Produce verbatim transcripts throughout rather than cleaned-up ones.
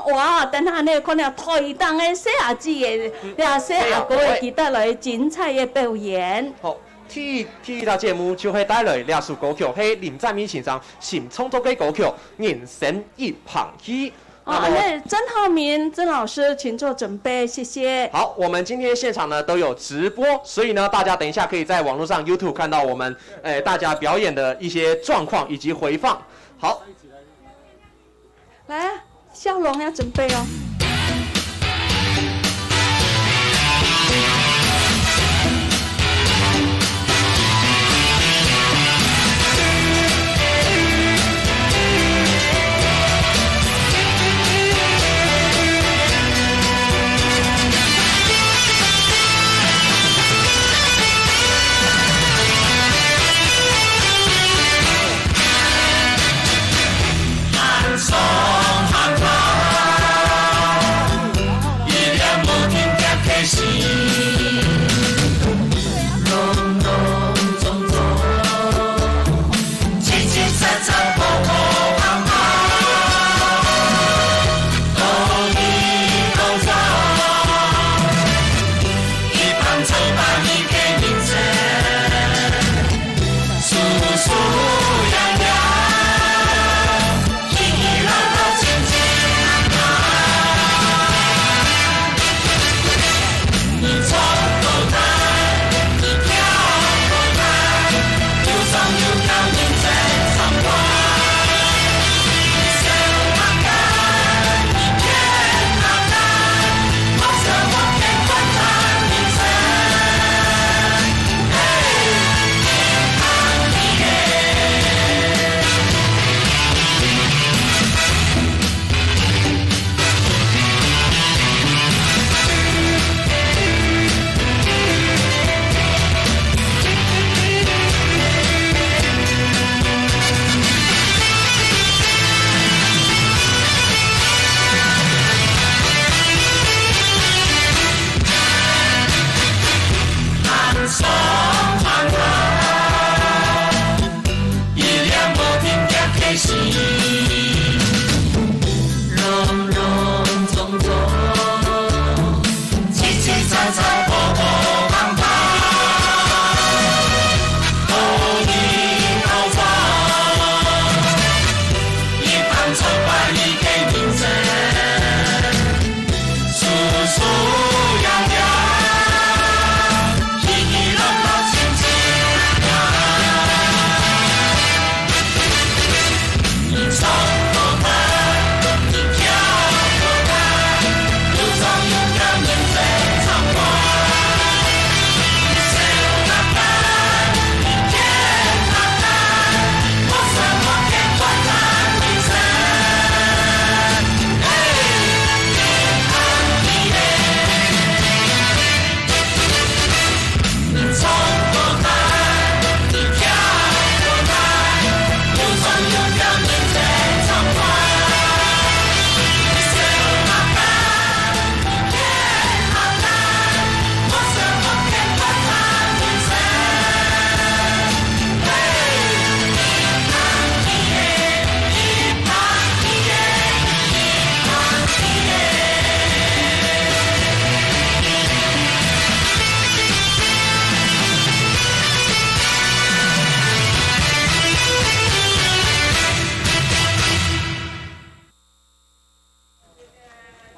哇，等下呢，看到台頂个細阿姊个，嗯，這細阿哥个，細阿哥个。佢帶來精彩个表演。好，第一，第一條節目就會帶來這首歌曲，係林展明先生新創作个歌曲《人生一棚戲》。哦，那麼，那鄭浩明鄭老師，請做準備，謝謝。好，我們今天現場呢都有直播，所以呢，大家等一下可以在網路上YouTube看到我們，呃，大家表演的一些狀況以及回放。好， 來啊，笑容要準備哦。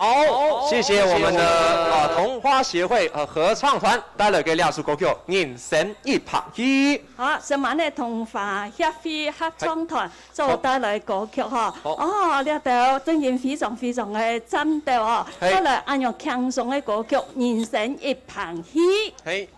好，謝謝我們的，呃，桐花協會，呃，合唱團帶來个這首歌曲《人生一棚戲》。好，承蒙个桐花協會合唱團所帶來歌曲吼。好。哦，這條真經非常非常个讚到哦。嘿。帶來恁樣輕鬆个歌曲《人生一棚戲》。嘿。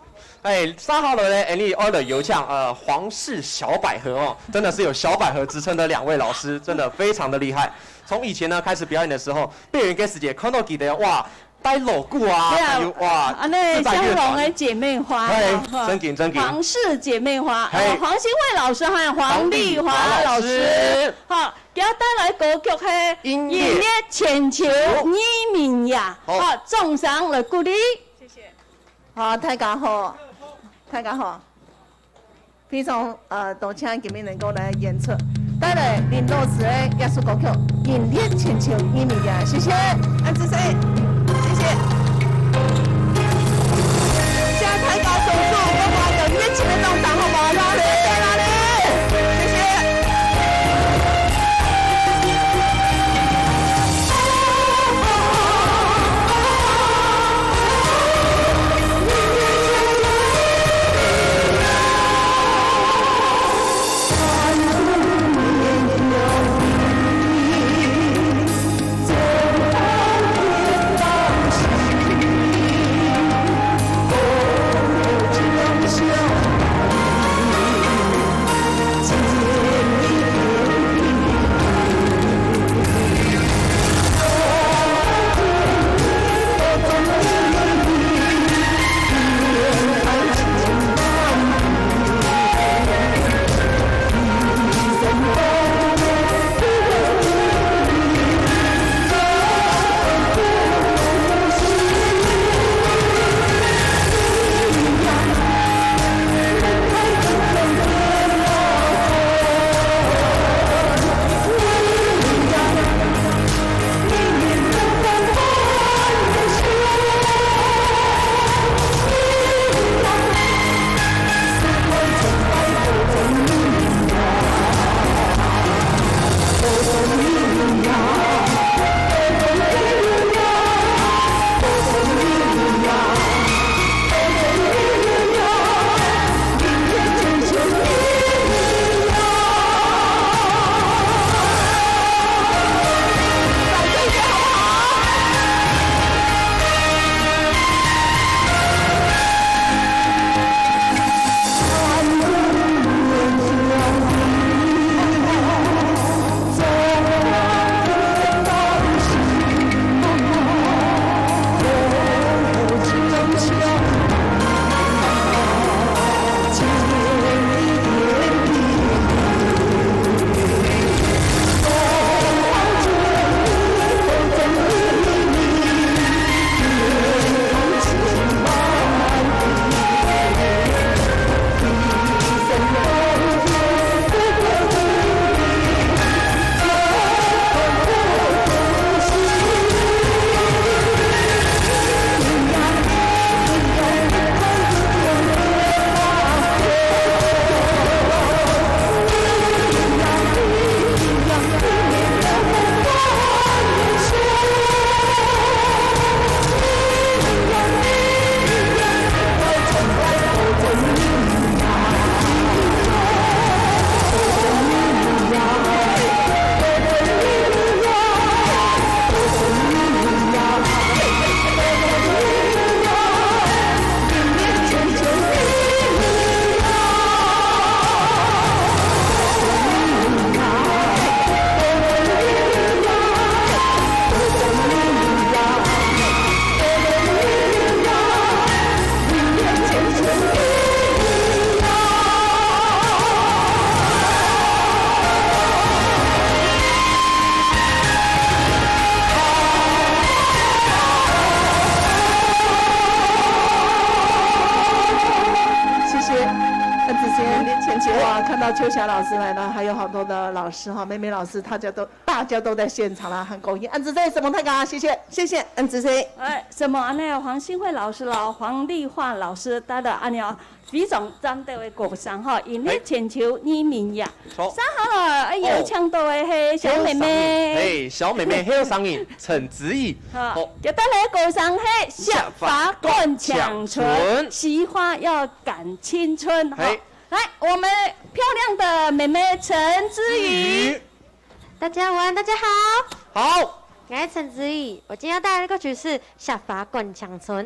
哎，接下來呢，𠊎俚愛來有請，呃，黃氏小百合哦，真的是有小百合之稱的兩位老師，真的非常的厲害。從以前呢，開始表演的時候，表演个時節看到佢等，哇，戴老鼓啊，對啊，還有，哇，恁呢，自在樂團。笑容的姐妹花，嘿，哈。真經，真經。黃氏姐妹花，嘿。呃，黃新慧老師還有黃麗華老師。黃麗華老師。好，佢等帶來歌曲係音樂。音樂全球移民呀，好。好，掌聲來鼓勵。謝謝。 好，大家好，大家好，非常，呃，多謝今日能夠來演出。帶來林老師个耶穌歌曲《人列千秋義民夜》，謝謝。恁仔細，謝謝。請大家手手，我們用熱情个掌聲，好嗎？謝謝，謝謝。謝謝，很仔細。哇，看到秋霞老師來了，還有好多的老師哈，妹妹老師，大家都大家都在現場啦，很高興。恁仔細，承蒙大家，謝謝。謝謝，恁仔細。哎，承蒙恁呢，黃信惠老師啦，黃麗華老師帶了恁呢非常讚个歌聲哈，《人列千秋義民夜》。好。接下來，哎，邀請到个係小妹妹。嘿，小妹妹，還有聲音，陳子怡。好，好。要帶來个歌聲係《雪花灌青春》，雪花灌青春。《雪花要灌青春》哈。嘿。來，我們漂亮的妹妹陳子怡。 大家午安，大家好。好。我是陳子怡，我今天要帶来的歌曲是《雪花灌青春》。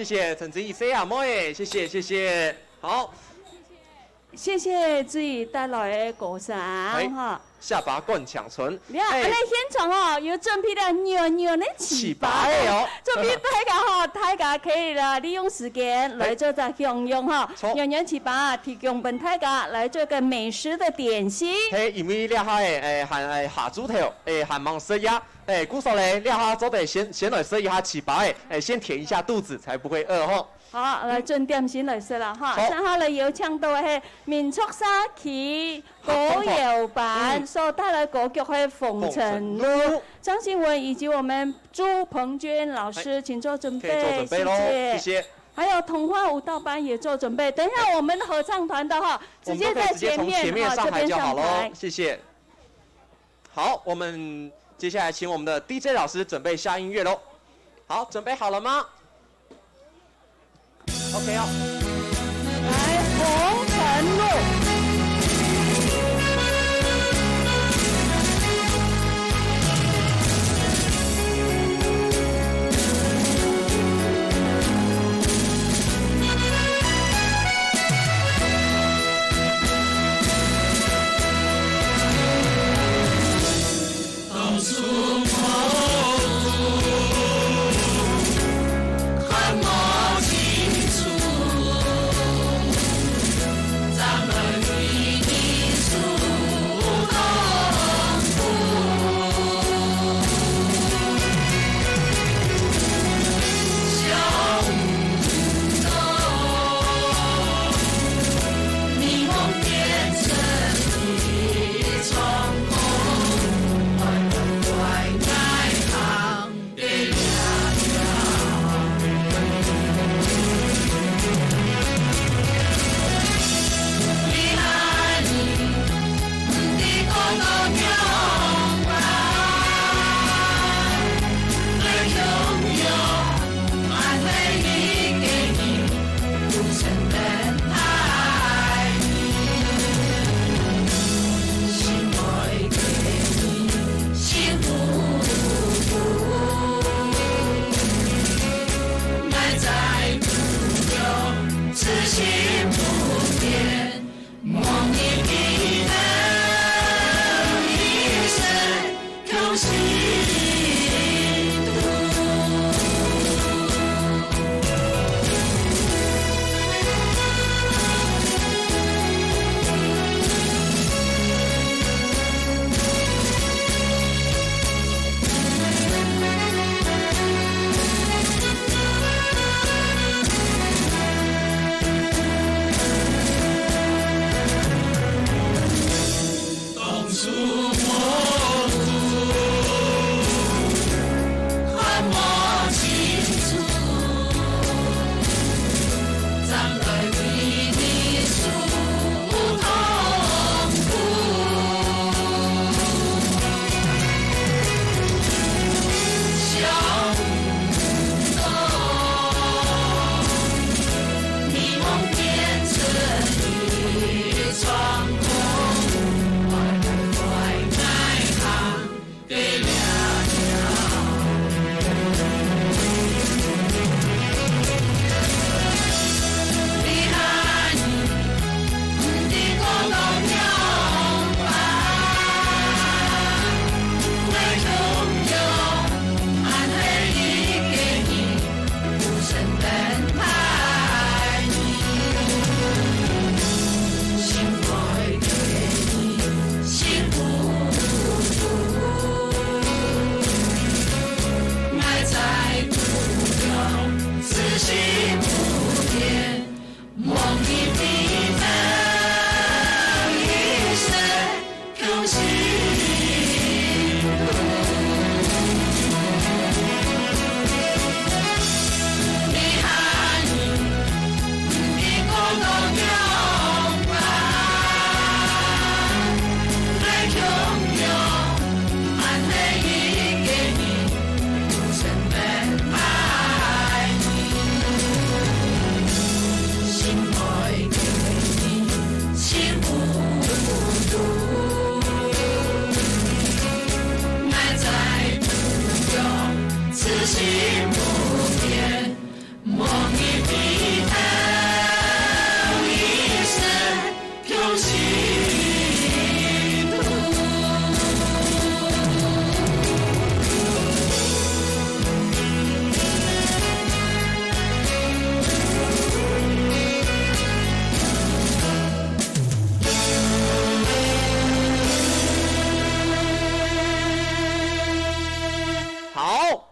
谢谢陈子怡，谢谢阿妹，谢谢谢谢。好，谢谢子怡带来的歌声哈。下巴干抢唇。你看，哎，恁呢现场哦，有准备了软软的粢粑。粢粑的哦。准备大家哈，大家可以啦，利用时间来做个享用哈。错。软软粢粑提供分大家来做个美食的点心。嘿，因为这下诶，诶，还，诶，下晝头，诶，还吂食夜，诶，故所咧，这下做得先，先来食一下粢粑，诶，诶，先填一下肚子，才不会饿吼。好，来准点心来食啦哈。好。上下来有请到个民族社区歌謠班，嗯，所带来歌曲个《红尘路》，张新文以及我们朱鹏君老师，哎，请做准备，可以做准备咯，谢谢。谢谢。还有桐花舞蹈班也做准备，等一下我们合唱团的哈，直接在前面，我们都可以直接从前面上台就好咯，哈，这边上台。谢谢。 好，我们接下来请我们的D J老师准备下音乐喽。好，准备好了吗？OK哦。来，《红尘路》。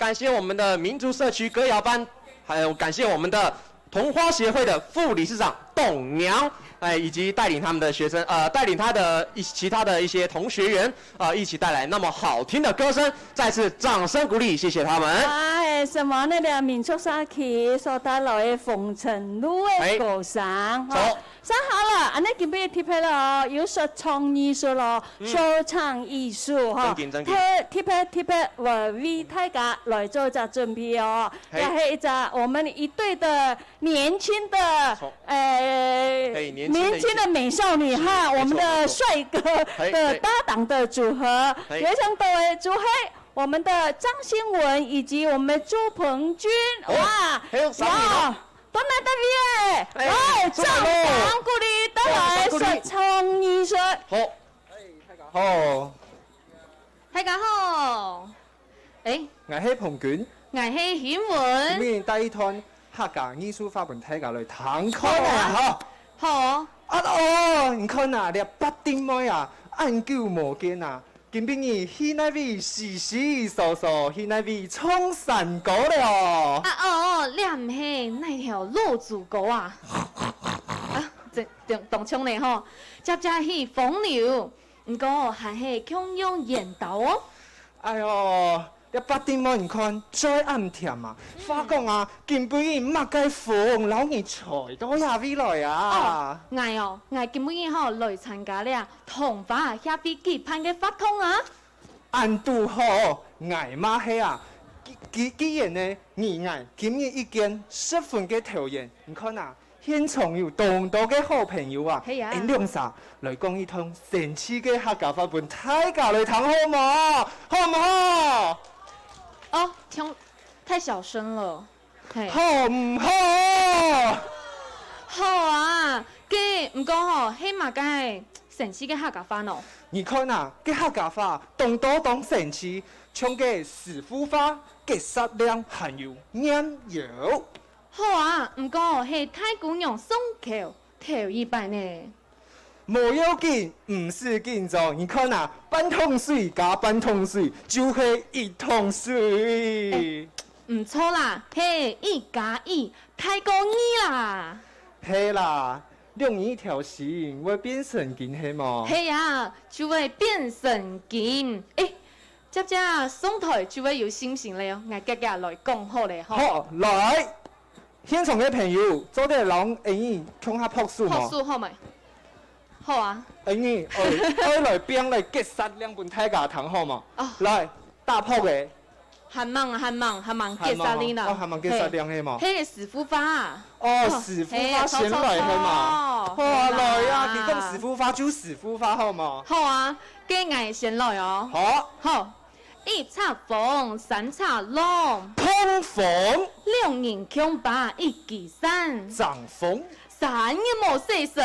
感谢我们的民族社区歌谣班，还有感谢我们的桐花协会的副理事长董娘，哎，以及带领他们的学生，呃，带领他的一其他的一些同学员，呃，一起带来那么好听的歌声，再次掌声鼓励，谢谢他们。哎，什么那个民族社区所带来的《红尘路》的歌声，哈。好。 上好了，恁呢今晡日特別了哦，有說唱藝術咯，嗯。說唱藝術哈，正經，正經。特，特別，特別，呃，為大家來做一隻準備哦。嘿。也係一隻我們一對的年輕的，從，呃，嘿，年輕的一些，年輕的美少女哈，是，我們的帥哥的搭檔的組合，沒錯，沒錯。嘿，嘿。有想到的組合，我們的張新文以及我們的朱鵬君，哦，哇，還有三名哦。哇， 都難得耶！哎，來，掌聲鼓勵，帶來說唱藝術。好。哎，大家好。大家好。哎。𠊎係彭君。𠊎係興文。今晡日帶一段客家藝術花分大家來聽看啊，好。好。啊哦，你看啊，這八弟妹啊，恁久無見啊， 今晡日去哪位洗洗掃掃，去哪位唱山歌了哦？啊哦，這毋係哪條老祖歌啊？啊，這，這，當像呢吼，接接去風流，毋過還係共樣緣投哦。哎喲，這八弟妹你看，嘴恁甜啊！嗯。話講啊，今晡日麼个風摎你吹到這位來啊？哦，𠊎哦，𠊎今晡日吼來參加這 桐花協會舉辦个活動啊。恁堵好，𠊎嘛係啊。既，既，既然呢，你𠊎今日已經十分个投緣，你看啊，現場有當多个好朋友啊，係啊。𫣆兩儕來講一段神奇个客家話分大家來聽好無？好毋好？哦，聽，太小聲了。 嘿。好毋好？好啊，該毋過吼，係麼个神奇个客家話呢？你看啊，該客家話當多當神奇，像該師傅話、結煞令，還有拈油。好啊，毋過係大姑娘上口頭一擺呢。 無要緊，毋使緊張。你看啊，半桶水加半桶水，就係一桶水。欸，毋著啦，係一加一，大過二啦。係啦，兩人一條心會變成金，係無？係啊，就會變成金。欸，接接上台就會有信心了，𠊎遽遽來講好了吼。好，來。 現場个朋友，做得摎𫣆俚共下拍手無？拍手好無？好啊。𫣆俚愛，愛來變來結煞令分大家聽好無？哦。來，打拍个。還吂，還吂，還吂結煞令啦。還吂哦，還吂結煞令係無？嘿，係師傅話啊。哦，哦，師傅話先來係無？嘿，著，著，著。好啊，來啊，來啊。你講師傅話就師傅話好無？好啊，該𠊎先來哦。好。好。 一尺風，三尺浪。膨風。兩人共把一支傘。張風。三日無洗身。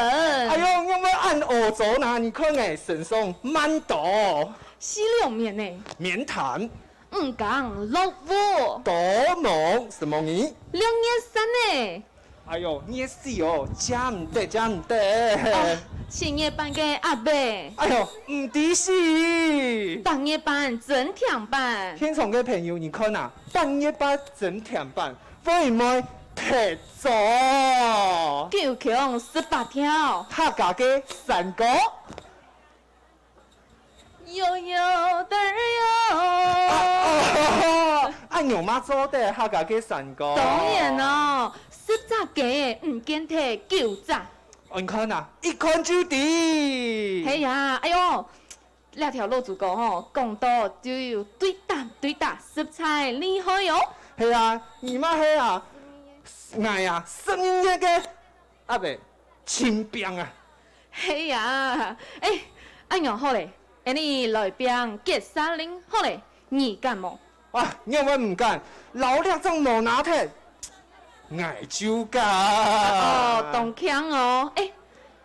哎喲，仰會恁屙糟哪？你看𠊎身上恁多。四兩棉呢。棉毯。五更落雨。多毛，什麼呢？兩月三呢。 哎喲，熱死哦，食毋得，食毋得。哦，七月半个鴨仔。哎喲，毋知死。八月半蒸甜粄。現場个朋友，你看啊，八月半蒸甜粄，會毋會忒早？九芎十八條。客家个山歌。 搖搖得搖。啊，哦，恁仰嘛做得客家个山歌。當然哦，十隻雞毋見忒九隻。哦，你看啊，一看就知。係啊，哎喲，這條老祖歌吼，講到就有對答對答，實在厲害哦。係啊，你嘛係啊，𠊎啊，十二月个鴨仔，盡拚啊。 係啊，欸，恁樣好咧，𫣆俚來拚結煞令好咧，你敢無？啊，仰會毋敢，摎這張毛拿忒，𠊎就敢。哦，當慶哦。欸，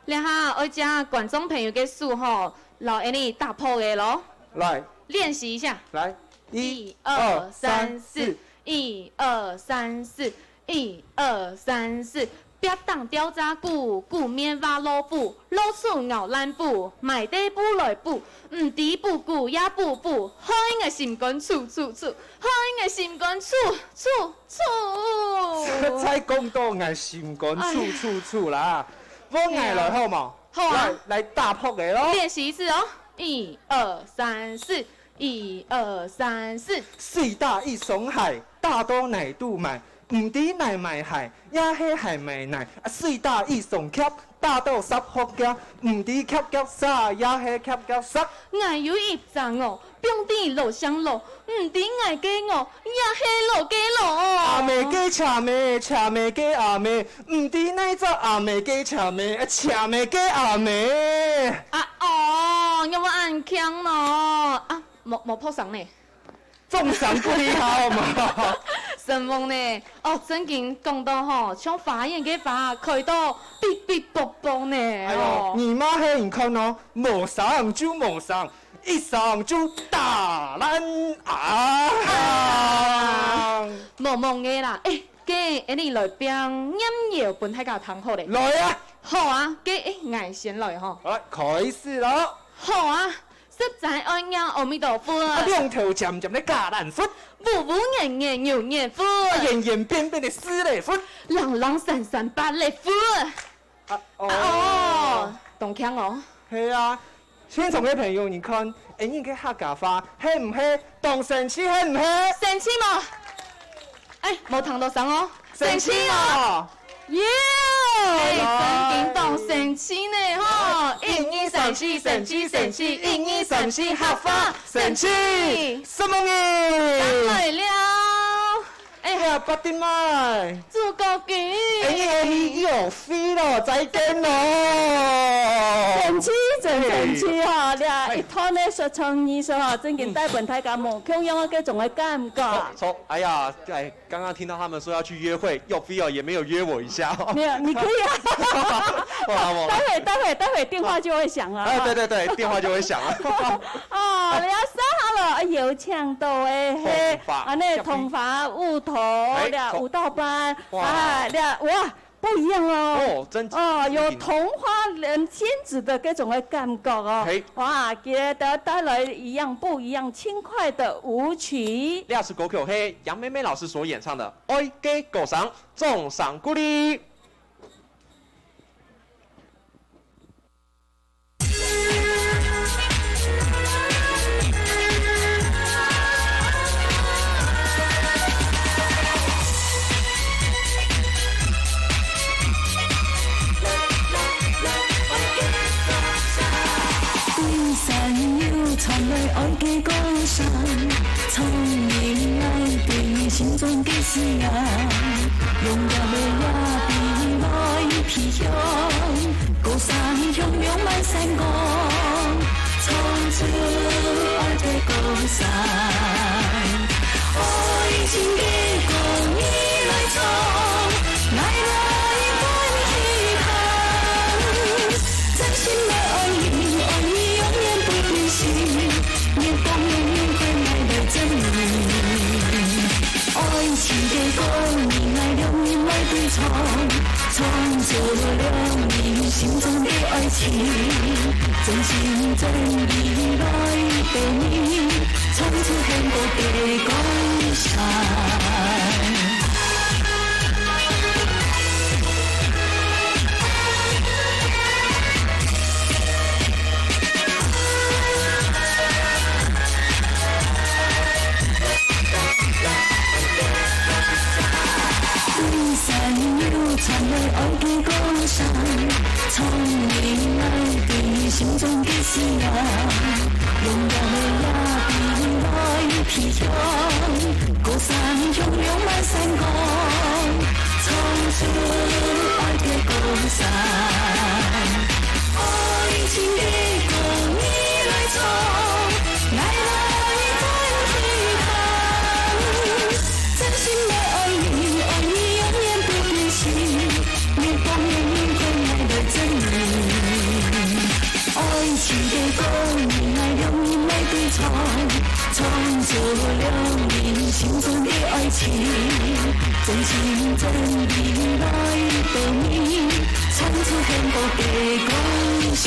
這下愛借觀眾朋友个手吼，摎𫣆俚打拍仔囉。來。練習一下。來，一，一，二，二，三，三，四，四。一，二，三，四。 一二三四，壁頂吊隻鼓，鼓面畫老虎，老鼠咬爛布，買地布來補，毋知補久也補補，害𠊎心肝楚楚楚，害𠊎心肝楚楚楚。實在講到𠊎心肝楚楚楚啦！換𠊎來好無？好啊。來，來打噗仔囉！練習一次哦，一二三四，一二三四。水打一雙鞋，打到哪都買，毋知哪買鞋，也係鞋買泥。啊，水打一雙屐，打到濕殼夾，毋知夾夾沙，也係夾夾石。 𠊎有一隻鵝，放在路上路，毋知𠊎个鵝，也係路个鵝。阿姆个車姆，車姆个阿姆，毋知哪隻阿姆个車姆，車姆个阿姆。啊哦，仰會恁慶呢？啊，無無拍聲呢？掌聲鼓勵下好無？承蒙呢，哦，正經講到吼，像花園个花開到嗶嗶啵啵呢，哎喲，哦。你嘛係你看哦，無聲就無聲， 一聲就打爛啊！無無个啦，欸，該𠊎俚來變念謠分大家聽好咧。來啊！好啊，該欸，𠊎先來吼。好，開始囉！好啊，實在愛念阿彌陀佛，啊，兩頭尖尖个橄欖核，烏烏圓圓牛眼佛，啊，圓圓扁扁个四輪核，零零散散八輪佛。啊，啊哦，當慶哦。係啊，現場个朋友，你看，欸，你个客家話係毋係當生趣，係毋係？生趣無？欸，無聽到聲哦。生趣哦！耶！欸，正經當生趣呢吼！一二三四，生趣生趣，一二三四，客話生趣。承蒙你！來了。欸，哎呀，八弟妹！朱國軍。哎呀，你又飛了，再見咯！生趣，真生趣哈！這一段个說唱藝術哈，正經帶分大家無共樣个該種个感覺。從哎呀，哎，刚刚听到他们说要去约会，又非要也没有约我一下。没有，你可以啊。好啦，好啦。待会待会待会电话就会响了。哎，对对对，电话就会响了。哦，你要说好了，哎，有抢到哎，嘿，桐花啊，那桐花、芋头，哎了，桐舞蹈班，哇啊，了，哇，不一样哦。哦，真哦，有真桐花人仙子的各种的感觉哦嘿。哇，给大家带来一样不一样轻快的舞曲。历史歌曲是杨妹妹老师所演唱的《爱个歌声》，掌声鼓励。 对山腰传来爱个歌声，唱人来对心中个思念。用摇篮呀比来飘香，歌声响亮满山崗，唱出爱个歌声。 爱情的歌你来唱，来来欢喜唱。真心的爱你，爱你永远不变心，年光永远快来来真你。爱情的歌你来两人来对唱，唱出两人心中的爱情，真心真意来对你。 唱出幸福的歌声。 对山腰传来爱的歌声，唱人来对心中的思念。用摇篮呀比来飘香，歌声响亮满山岗，唱出爱的歌声。 爱情的歌你来唱，来来欢喜唱。真心的爱你，爱你永远不变心，年光永远快来来真你。爱情的歌你来两人来对創造兩人心中的愛情，真心真意來對你，唱出幸福的歌聲。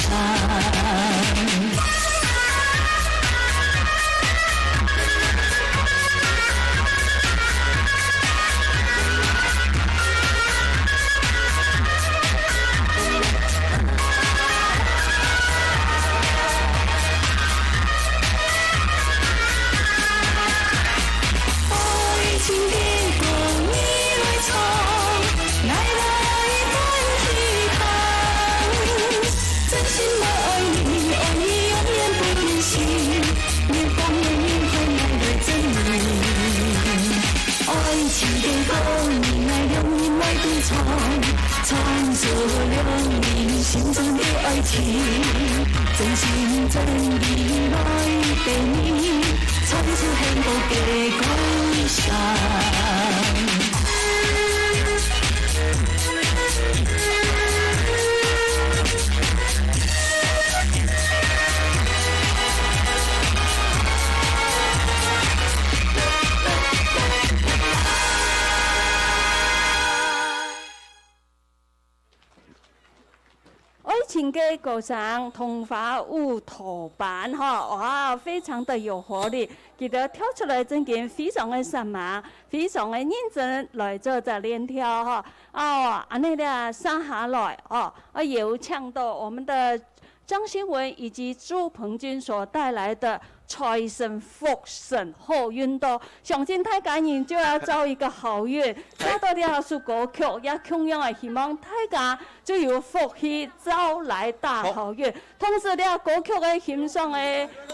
愛情个歌聲，桐花舞蹈班，吼，哇，非常的有活力。佢兜跳出來正經非常个煞猛，非常个認真來做隻練跳，吼。哦，恁呢咧，接下來，哦，啊，有請到我們的張新文以及朱鵬君所帶來的財神福神好運到，相信大家人就要招一個好運。聽到這首歌曲，也共樣个希望大家就有福氣招來大好運。同時，這歌曲个欣賞个，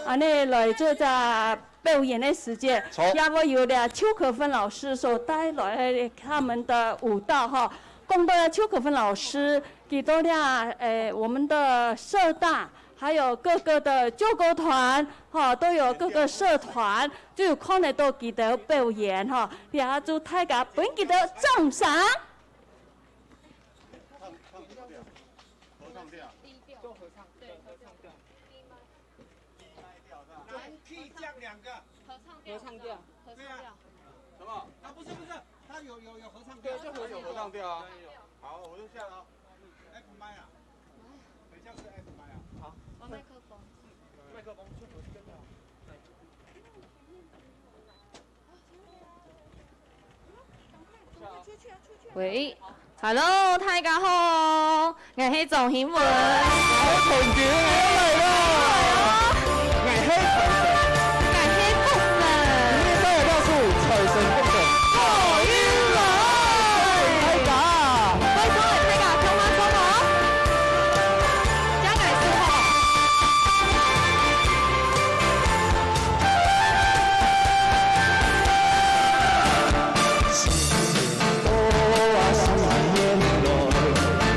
恁呢來做隻表演个時節，也會有這邱可芬老師所帶來个他們的舞蹈哈。講到了邱可芬老師，佢到了，誒，我們的社大，還有各個的救國團，哈，都有各個社團，就有看得到佢兜表演哈。也祝大家分佢兜掌聲。 Key 降兩个。合唱调，合唱调。对啊。合唱调。什么？啊，不是，不是，他有，有，有合唱调。对，就合唱调。有合唱调啊。好，我就下了哦。F 麦啊。等一下是 F 麦啊。好。我麦克风。麦克风就合唱调。喂，Hello，大家好，𠊎係張興文。𠊎係團結，𠊎來啦！𠊎係團結。𠊎係福神。你也帶我報數，財神福神。好運來！大家。拜託，大家，共下唱哦。加來唱哦。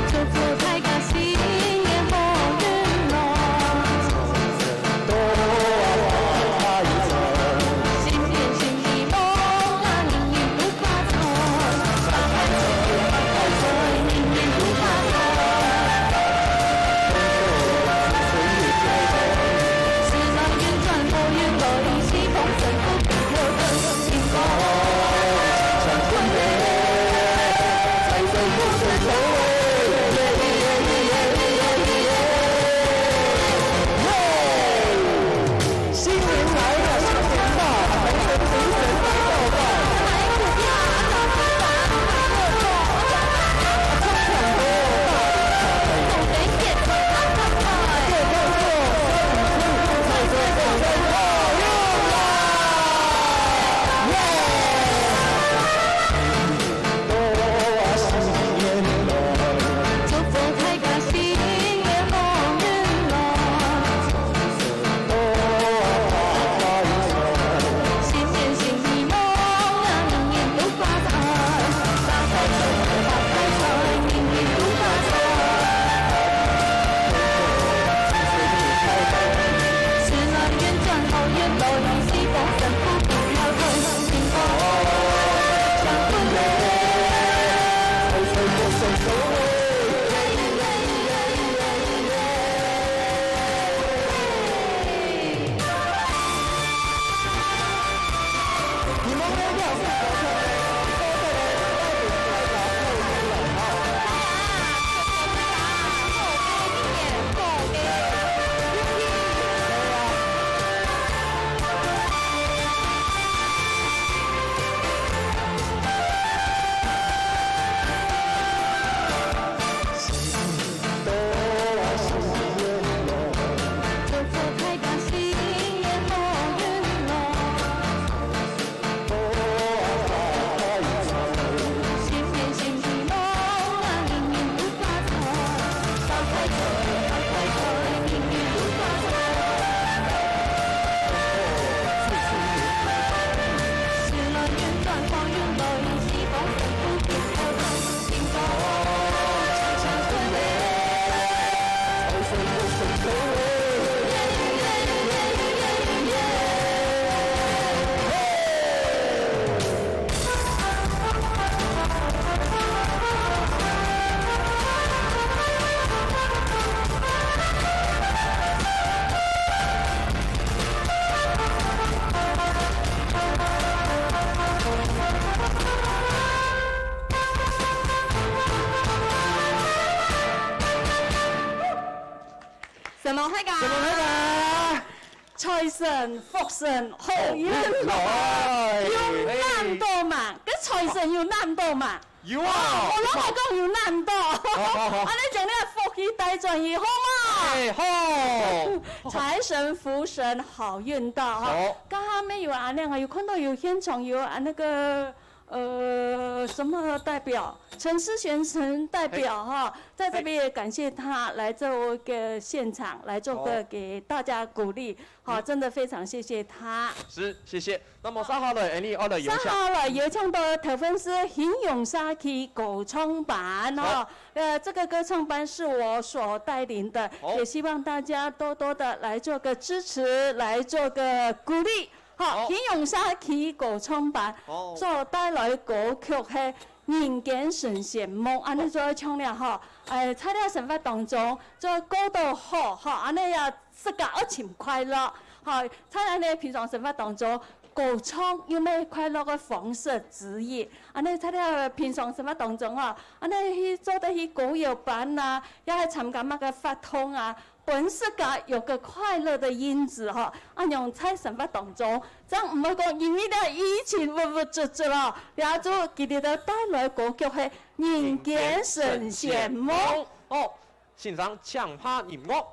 祝福大家新年好運來。承蒙大家。承蒙大家。財神、福神好運來。好運來。有揇著無？該財神有揇著無？有啊。哦，𠊎摎你講有揇著。好，好，好。恁樣將你个福氣帶轉去，好無？哎，好。財神、福神好運到哈。好。剛剛沒有啊，那個有看到有現場有啊，那個 呃，什麼代表？陳思璇陳代表哈，在這邊也感謝他來做一個現場，來做個給大家鼓勵，哈，真的非常謝謝他。是，謝謝。那麼接下來，𠊎等愛來邀請。接下來邀請到桃園市新榮社區歌唱班哈，好。呃，這個歌唱班是我所帶領的，好。也希望大家多多的來做個支持，來做個鼓勵。 好，好。新榮社區歌唱班，哦。所帶來歌曲係《人間神仙夢》，恁樣做唱了吼。哎，在這生活當中，做過到好，吼，恁樣也自家愛尋快樂。吼，在恁樣平常生活當中，歌唱又係快樂个方式之一。恁樣在這平常生活當中吼，恁樣去做得去歌謠班啊，也係參加麼个活動啊， 分自家有個快樂的因子吼，恁樣在生活當中，正毋會講因為這疫情鬱鬱卒卒咯。這就佢兜帶來歌曲係《人間神仙夢》。哦，先生，請下音樂。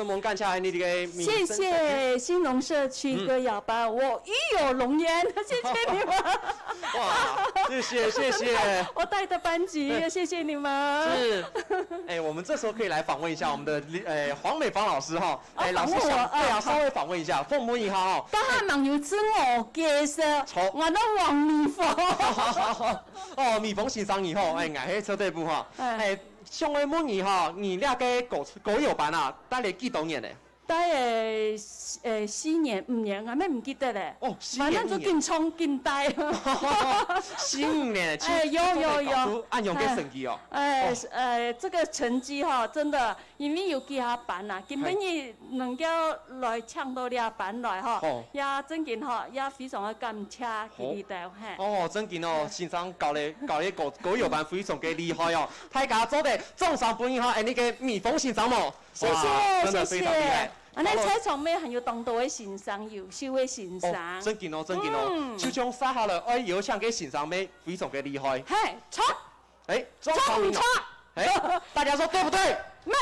分我们感谢你个名声。谢谢兴隆社区歌谣班，嗯。我与有荣焉，谢谢你们。哇，谢谢，谢谢。我带的班级，也谢谢你们。是。哎，我们这时候可以来访问一下我们的，哎，黄美芳老师哈。哎，哦，老师想，访问我，对啊，啊。稍微访问一下，访问一下哈。大家网友自我介绍，好。我叫黃美芳。哦，美芳先生你好，哎，𠊎係車隊部哈。哎。哎，想要问你哈，你那个歌，歌谣班啊，带了几多年了？ 大概，呃，四年、五年，𠊎乜毋記得咧。哦，四年、反正就緊唱緊帶。五年。四五年，哎，有，有，有。恁樣个成績哦。哎，哦。呃，這個成績哈，真的，因為有幾下班啊，今晡日能夠來搶到這班來哈，哦。也真經哈，也非常个感謝佢兜，嘿。哦，真經哦，先生教个，教个歌，歌謠班非常个厲害哦。大家做得掌聲分一下，哎，那個美芳先生哦。 謝謝，哇，真的非常厲害。謝謝。恁呢在場乜還有當多个先生，優秀个先生。哦，真經哦，真經哦。嗯。就像接下來愛邀請个先生乜非常个厲害。嘿，唱。哎，掌聲。唱毋唱？哎，大家說對不對？咩，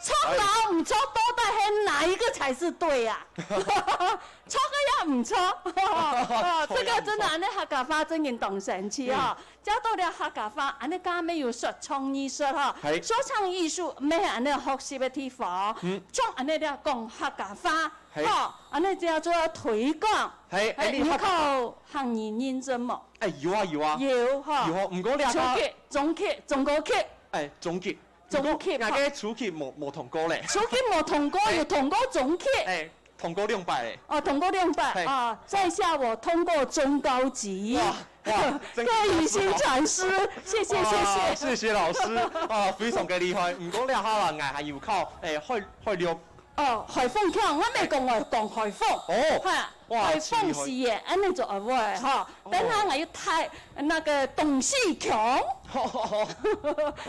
唱也毋唱，到底係哪一個才是對啊？唱个也毋唱。哦，這個真的，恁呢客家話真經當神奇哦。嗯。 教到了客家話，恁呢佢乜有說唱藝術哈。係。說唱藝術乜係恁呢學習个地方，嗯。像恁呢這講客家話，係。吼，恁呢就叫做推廣。係，係，恁呢客家話。你考客語認證無？哎，有啊，有啊。有哈。有啊，毋過這個初級、中級、中高級。哎，中級。中級，毋過𠊎个初級無，無通過咧。初級無通過，哎。有通過中級。哎， 通過兩擺咧。哦，通過兩擺，係。啊，在下我通過中高級。哇，哇，真的。各位新傳師，謝謝，哇，謝謝。謝謝老師，啊，非常个厲害。毋過這下啦，𠊎還有考，哎，海，海陸。哦，海豐腔，𠊎乜講𠊎講海豐。哦，哈，哇，海豐四縣，恁呢就會哈。哦。等下𠊎又太 那個東勢腔。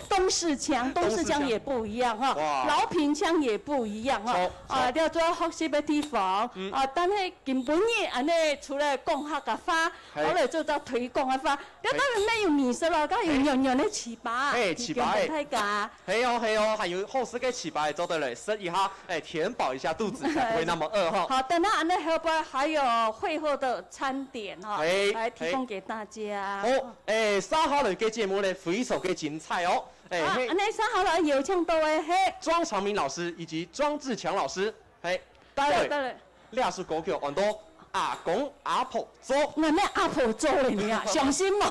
東勢腔，東勢腔也不一樣哈，東勢腔。哇。饒平腔也不一樣哈。好，啊，好。這主要學習个地方，嗯。啊，但係今晡日恁呢，除了講客家話，係。後來做到推廣个話，這當然乜有美食咯，該有軟軟个粢粑，係，粢粑，提供給大家。係哦，係哦，還有好食个粢粑做得來食一下，哎，填飽一下肚子，才不會那麼餓哈。好，等下恁呢後背還有會後的餐點哈，係，來提供給大家。係。好， 哎，接下來个節目呢，非常个精彩哦。哎，啊，嘿。恁呢接下來邀請到个係莊長明老師以及莊志強老師，嘿，帶來，對，帶來。這首歌曲安到《阿公阿婆做》。𠊎乜阿婆做了呢啊，相信無？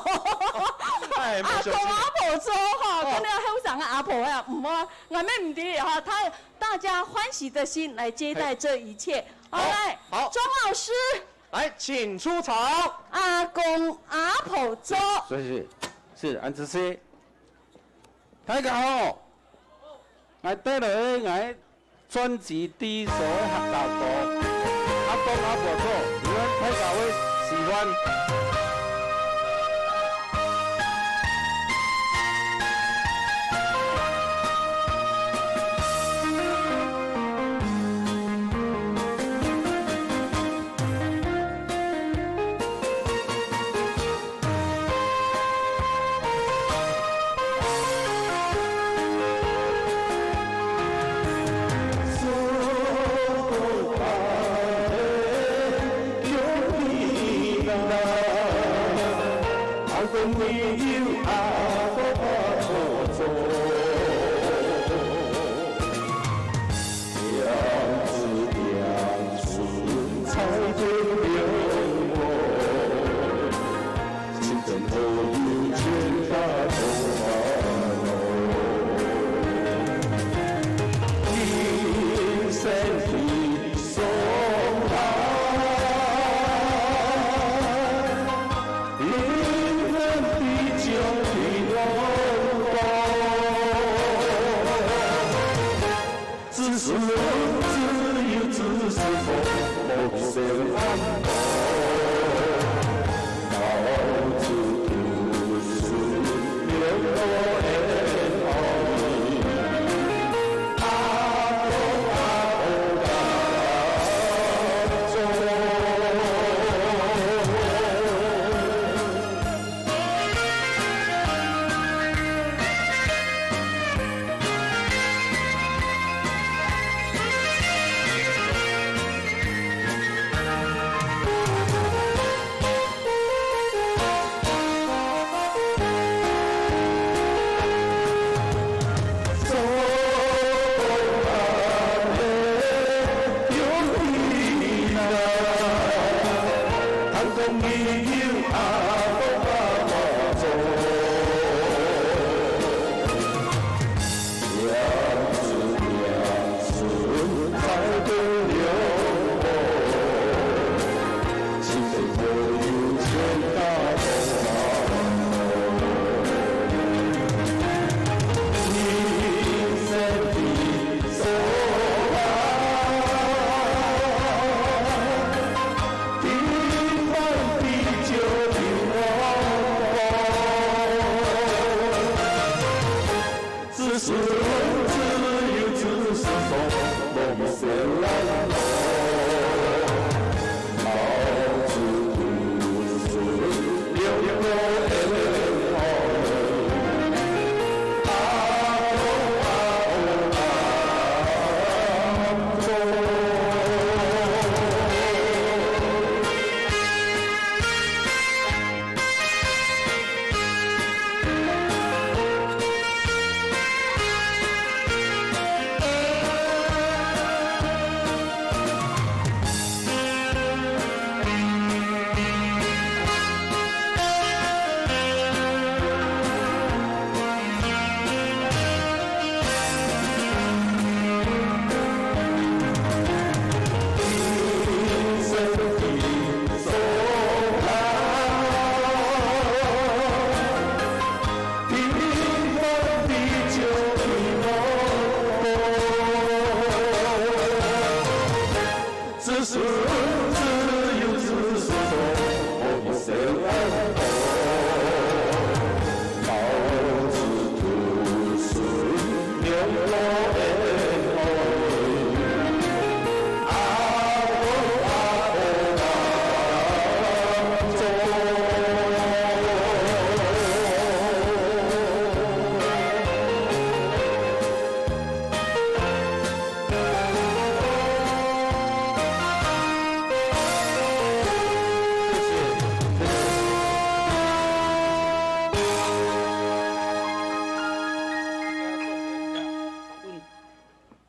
哎，無相信。阿公阿婆做哈，哦。跟那後生个阿婆呀，毋好，𠊎乜毋知哈，他，大家歡喜的心來接待這一切。嘿。好，好。來，好。莊老師。 來，請出場。阿公阿婆做。是，是，是，恁仔細。大家好，𠊎帶來个𠊎專輯第一首个客家歌，阿公阿婆做，希望大家會喜歡。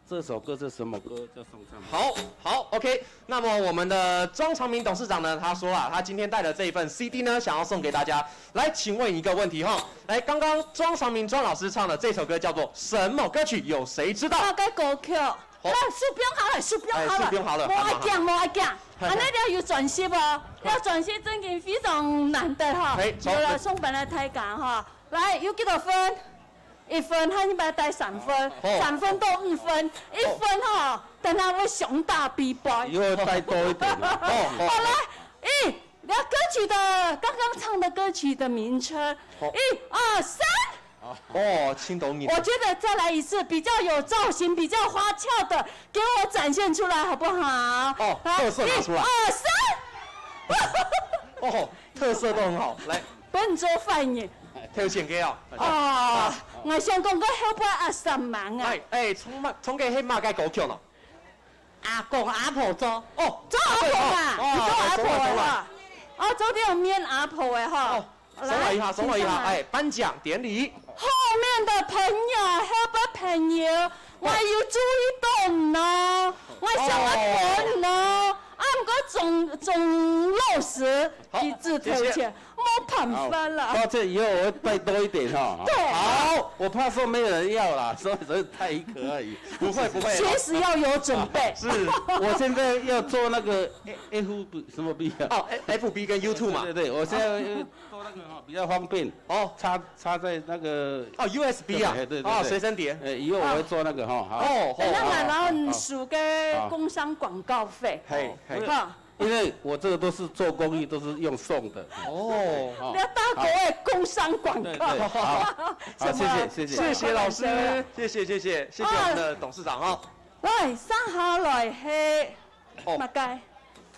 这首歌是什么歌？叫送唱。好，好，OK。那么我们的庄长明董事长呢，他说啊，他今天带的这一份C D呢，想要送给大家。来，请问一个问题哈，来，刚刚庄长明庄老师唱的这首歌叫做什么歌曲？有谁知道？大概歌曲。好，来，手放下来，手放下来，哎，手放下来，无要紧，好，好，好。无要紧。嘿，嘿。恁呢你要有专心哦，嘿。要专心真的非常难得哈。哎，有了，送分了大家哈。来，有几多分？ 一分，他一般带三分，好。三分到五分，一分吼，等下會上大比赛。以后带多一点啊。好，好。好，来，一，你要歌曲的，刚刚唱的歌曲的名称，好。一二三。哦，青岛人。我觉得再来一次，比较有造型、比较花俏的，给我展现出来好不好？哦，来，特色拿出来。一二三。哦，特色都很好，来。 分做反应。哎，挑选个哦。哦，我想讲个后背啊，三万啊。哎，哎，唱嘛，唱个迄嘛个歌曲咯。阿公阿婆做。哦，做阿婆啊，哦，你做阿婆的哈。哦，做点面阿婆的哈。哦，来，送来一下，送来一下，请上来。哎，颁奖典礼。后面的朋友，后背朋友，我有注意到呢，我想要问呢，啊，毋过总，总老师，好，一直头前，谢谢。 没办法了。好，抱歉，以后我会带多一点哈。对。好，我怕说没有人要啦，所以只是带一个而已。不会，不会。确实要有准备。是。我现在要做那个 F B 什么 B 啊？哦，F B 跟YouTube嘛。对，对，对，我现在要做那个哈，比较方便。哦。插，插在那个，哦，U S B 啊。对，对，对，哦，对。随身碟。哎，以后我会做那个哈，好。哦，等一下，好，然后你输个工商广告费。好。嘿，嘿。哈。 因为我这个都是做公益，都是用送的。哦。哦。你要大国的工商广告。对，对，好，好，谢谢，谢谢。谢谢老师，谢谢，谢谢，谢谢我们的董事长哈。来，上下来嘿，哦。马该。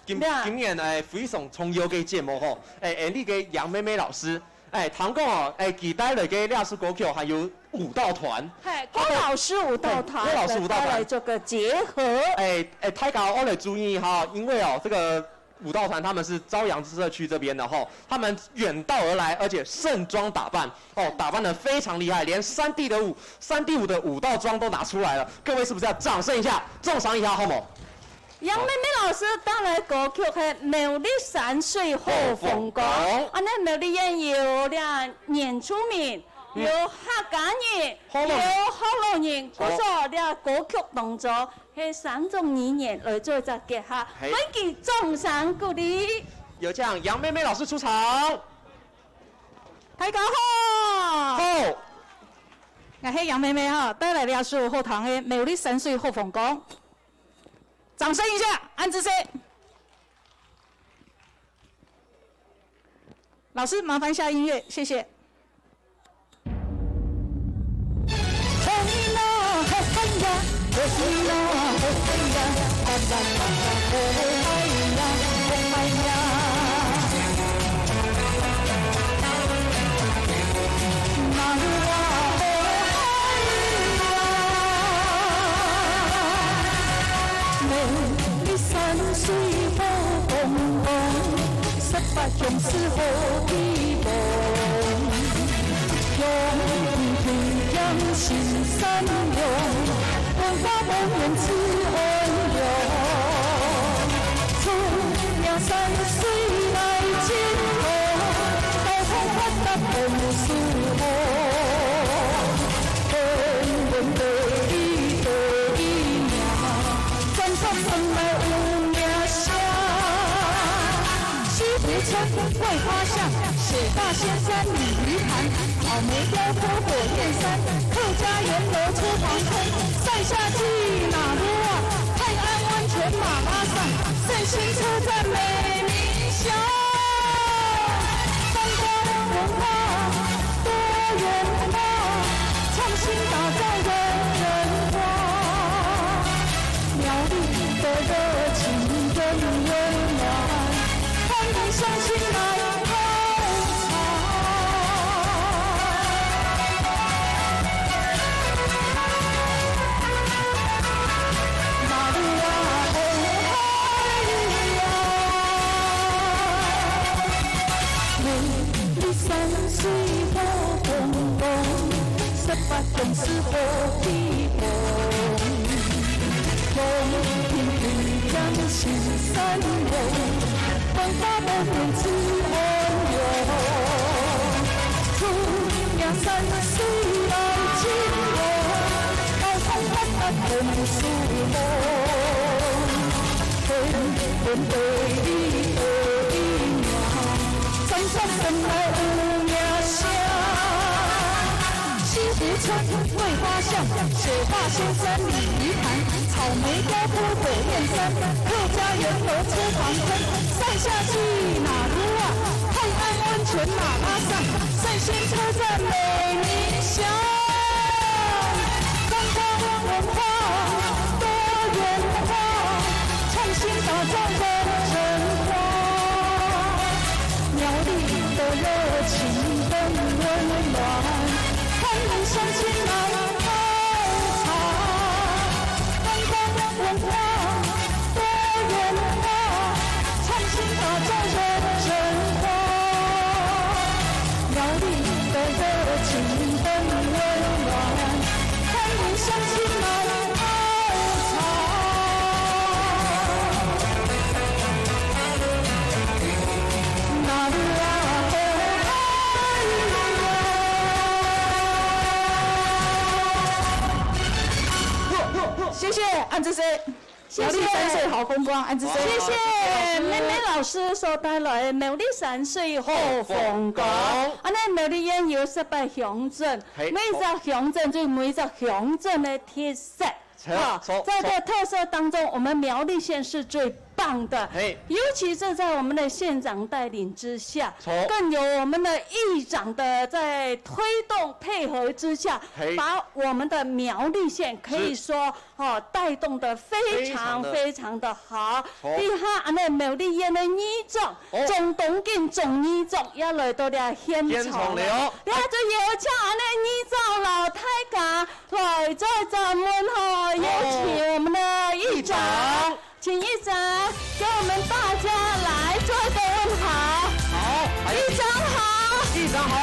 今，今年，哎，非常重要个节目吼，哎，哎，那个杨妹妹老师， 哎，听讲哦，哎，期待个这首歌曲还有舞蹈团。嘿，郭老师舞蹈团，嘿，郭老师舞蹈团。再来做个结合。哎，哎，大家要来注意哈，因为哦，这个舞蹈团他们是朝阳社区这边的吼，他们远道而来，而且盛装打扮，哦，打扮得非常厉害，连三 D 的舞，三 D 舞的舞蹈装都拿出来了，各位是不是要掌声一下，重赏一下，好吗？杨妹妹老师带来歌曲是《苗栗山水好风光》，好风光。啊，那苗栗县有两 原住民，有客家人，有福佬人。福佬人。有福佬人，故所這歌曲當中，係三種語言來做一隻結合，嘿。分佢掌聲鼓勵。有請楊妹妹老師出場。大家好。好。𠊎係楊妹妹哈，帶來這首好聽个《苗栗山水好風光》。掌聲一下，恁仔細。 老師，麻煩下音樂，謝謝。总是好地方，阳平平阳心善良，文化无面子安良。出名山水来尽好，交通发达本事好，天文地理第一名，全国上来有名声。 西湖村桂花巷，雪霸仙山鲤鱼潭，草莓雕刻火焰山，客家圆楼出黄昏，塞夏祭哪路啊，泰安温泉马拉松，圣心车站美名响。观光文化多元化，创新打造人文化。 苗栗的热情跟温暖，欢迎乡亲来泡茶。马路啊，红海呀，美丽山水好风光，十八 总是好地方，风平平洋心善良，文化无面子安良。出名山水来尽好，交通发达本事好，天文地理第一名，全国上来有名声。 西湖村桂花巷，雪霸仙山鲤鱼潭，草莓雕刻火焰山，客家圆楼出黄昏，塞夏祭哪路啊，泰安温泉马拉松，圣心车站美名响。观光文化多元化，创新打造人文化。 苗栗的热情跟温暖，欢迎乡亲来泡茶。观光文化多元化，创新打造人文化。苗栗的热情跟温暖，欢迎乡亲来泡茶。 谢谢，恁仔細。谢谢。苗栗山水好风光，恁仔細。谢谢妹妹老师所带来的苗栗山水好风光。好风光。恁呢苗栗县有十八乡镇，嘿，每一个乡镇就有每一个乡镇的特色。 好，好，在这个特色当中，我们苗栗县是最棒的，嘿。尤其是在我们的县长带领之下，好。更有我们的议长的在推动配合之下，嘿。把我们的苗栗县可以说，是。哦，带动得非常非常的好。非常的好。好。你看，恁呢苗栗县的议长，哦。张东进张议长也来到了现场了。现场了。你看，就邀请恁呢议长老大家 来，再掌门吼，有请我们的议长，议长。请议长给我们大家来做一个问好。好，还有，议长好。议长好。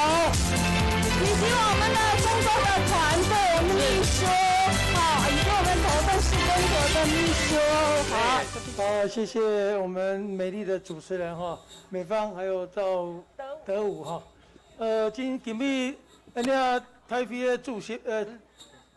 以及我们的众多的团队，我们秘书，好，以及我们投奔市政府的秘书，好。好，谢谢我们美丽的主持人哈，美芳还有赵德武哈。呃，今，今日，呃，那个台北的主席，呃，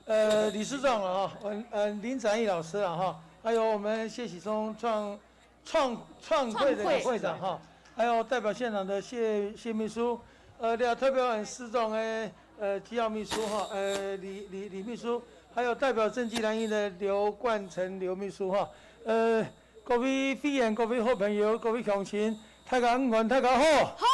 呃，理事长了哈，呃，呃，林展毅老师了哈，还有我们谢喜聪创，创，创会的创会。会长哈，还有代表现场的谢，谢秘书，呃，另外代表我们市长的，呃，机要秘书哈，呃，李，李，李秘书，还有代表正机蓝营的刘冠成刘秘书哈，呃，各位会员、各位好朋友、各位乡亲，大家午安，大家好。好。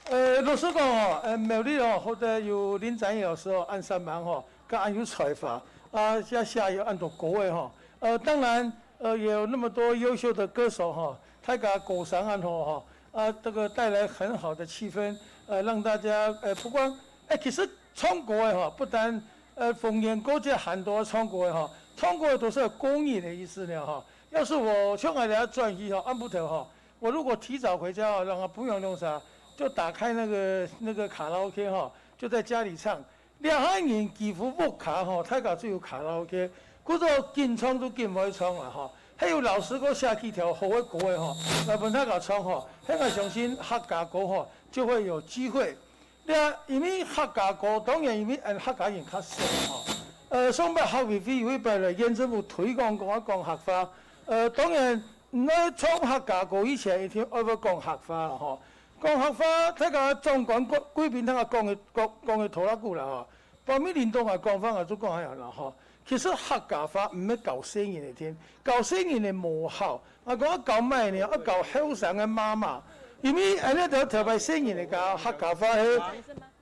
呃，老实讲哦，呃，苗栗哦，好得有林展毅老师哦，恁善良吼，佮恁有才华，啊，寫，寫有恁多歌个吼。呃，当然，呃，也有那么多优秀的歌手哈，大家歌声恁好哈，啊，这个带来很好的气氛，呃，让大家，呃，不光，哎，其实唱歌个哈，不单，呃，逢年过节很多唱歌个哈，唱歌个都是有公益的意思呢哈。要是我像俺家转去哈，暗晡头哈，我如果提早回家哦，讓他不用弄啥，就打開那個，那個卡拉OK哈，就在家裡唱。這下人幾乎屋下吼，大家都有卡拉OK，故所緊唱都緊會唱啦吼。還有老師个寫幾條好个歌个吼，來分大家唱吼，該𠊎相信客家歌吼就會有機會。這因為客家歌，當然因為俺客家人較少吼。呃，上擺客委會有一擺來縣政府推廣講要講客話，呃，當然 你愛唱客家歌以前，一定愛會講客話啦吼。講客話，大家長官貴，貴賓大家講个，講，講个拖拉庫啦吼。包括領導啊，講法啊，就講恁樣啦吼。其實客家話毋係教細人个聽，教細人个無效。啊，講要教麼个呢？要教後生个媽媽，因為恁樣就頭擺細人个教客家話係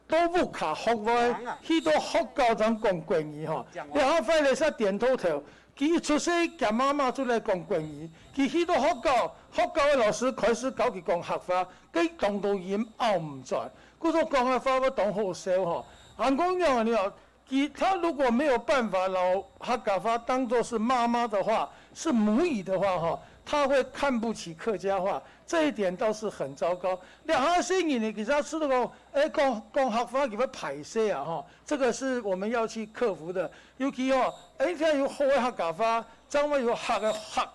到屋下學會，去到學校正講國語吼。這下壞了煞顛倒頭，佢一出世，厥媽媽就來講國語。佢去到學校，學校个老師開始教佢講客話，該當多音拗毋轉。故所講个話會當好笑吼。還講樣呢，佢，他如果沒有辦法，摎客家話當作是媽媽的話，是母語的話吼，他會看不起客家話。 這一點倒是很糟糕。這下細人呢，其實識得講，欸，講，講客話，佢會歹勢啊吼。這個是我們要去克服的。尤其吼，欸，這下有好个客家話，正會有客个客，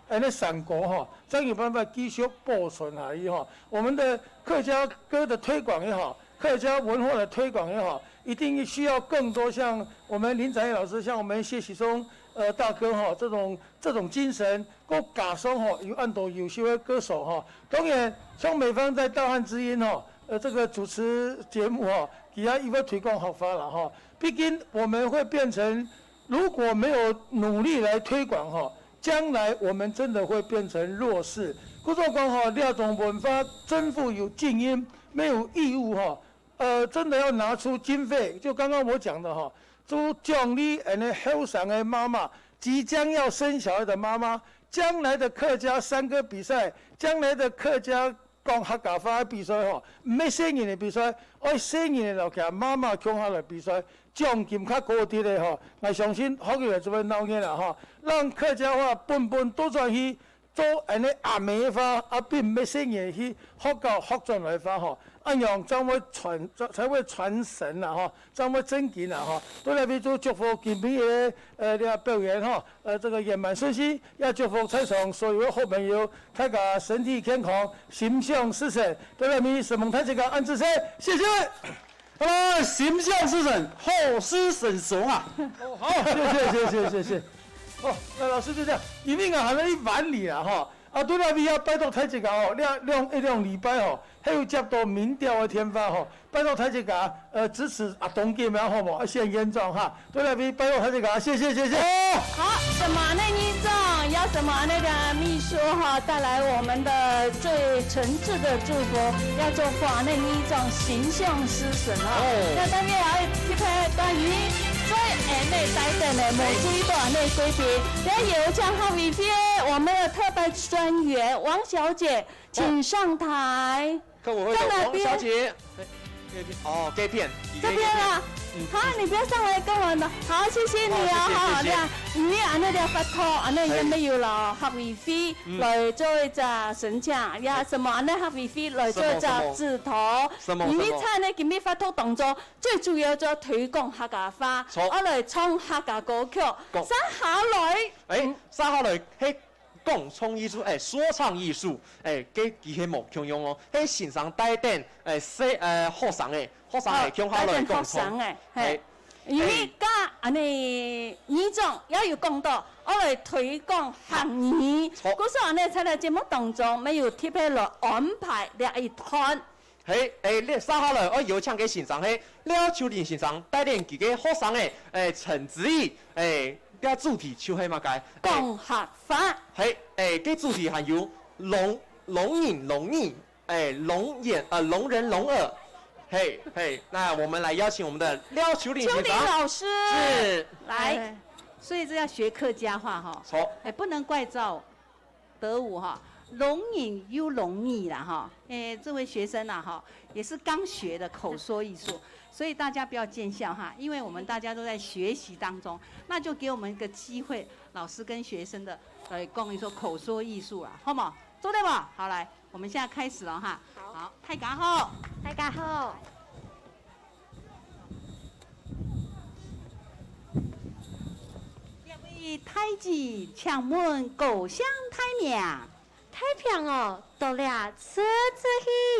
恁樣成果吼，正有辦法繼續保存下去吼。我們的客家歌的推廣也好，客家文化的推廣也好，一定需要更多像我們林展翼老師，像我們謝喜松，呃，大哥吼，這種，這種精神， 過加上吼，有恁多優秀个歌手吼。當然，像美芳在大漢之音吼，呃，這個主持節目吼，佢也有在推廣客話啦吼。畢竟我們會變成，如果沒有努力來推廣吼，將來我們真的會變成弱勢。故所講吼，這種文化政府有責任，也有義務吼， 呃，真的要拿出經費，就剛剛我講的吼，就獎勵恁樣後生个媽媽，即將要生小孩的媽媽，將來的客家山歌比賽，將來的客家講客家話个比賽吼，毋係細人个比賽，愛細人个摎厥媽媽共下來比賽，獎金較高滴个吼，𠊎相信學校就會鬧熱啦吼，讓客家話本本倒轉去 做恁樣阿姆个話，啊，並毋係細人去學校學轉來个話吼，恁樣正會傳，才會傳承啦吼，正會正經啦吼。對這位就祝福今晡日个，呃，這个表演吼，呃，這個圓滿順序，也祝福在場所有个好朋友，大家身體健康，心想事成。對這位承蒙大自家，恁仔細，謝謝。 啊，心想事成，好事成雙啊！哦，好，謝謝，謝謝，謝謝。哦，那老師就這樣，因為𠊎還有一萬里啊，哈。啊，對了，你要拜託大自家哦，兩，兩，一兩禮拜哦，還有接到民調个電話哦，拜託大自家，呃，支持阿東哥們好無？啊，縣縣長哈，對了，你拜託大自家，謝謝，謝謝。哦。好，什麼呢，議長？要什麼那個秘書哈，帶來我們的最誠摯的祝福，要做法呢，議長形象 失神啊。哦。那當然還有特別關於最愛个帶等的，無注意到恁樣个貴賓，也有請客委會我們的特派專員王小姐，請上台。客委會的王小姐。在哪邊？哦，這片。這邊啊。嗯。好，你不要上來跟我們。好，謝謝你哦，好，謝謝，謝謝。這樣，你恁樣个發託，恁樣也沒有了，客委會來做一隻申請，也什麼恁樣客委會來做一隻指導。什麼，什麼？什麼，什麼？你看呢，今日發託當中， 最主要就愛推廣客家話，著。愛來唱客家歌曲。講。接下來，欸，嗯。接下來，係講唱藝術，欸，說唱藝術，欸，該佢係無共樣哦。係先生帶等，欸，細，欸，學生仔，學生仔，哦，共下來講唱。帶等學生仔，嘿。欸，因為，欸。頭先恁樣，議長也有講到，愛來推廣客語，著。故所恁樣在這節目當中，也有特別來安排這一段。 係，欸，這接下來愛邀請个先生係廖秋玲先生，帶領佢个學生仔，欸，陳子怡，欸，這主題就係麼个？欸，講客話。係，欸，該主題還有老，老人老語，欸，聾眼，呃，聾人聾耳。係，係，那我們來邀請我們的廖秋玲先生。秋玲老師。是。來。欸，所以這要學客家話哈。著。欸，不能怪照 德武哈，聾人又聾語啦哈。欸，這位學生啊哈，也是剛學的口說藝術，所以大家不要見笑哈，因為我們大家都在學習當中，那就給我們一個機會，老師跟學生的來講一說口說藝術啦，好無？做得無？好，來，我們現在開始了哈。好。好，大家好。大家好。這位大姊，請問高姓大名？大餅哦，到這出出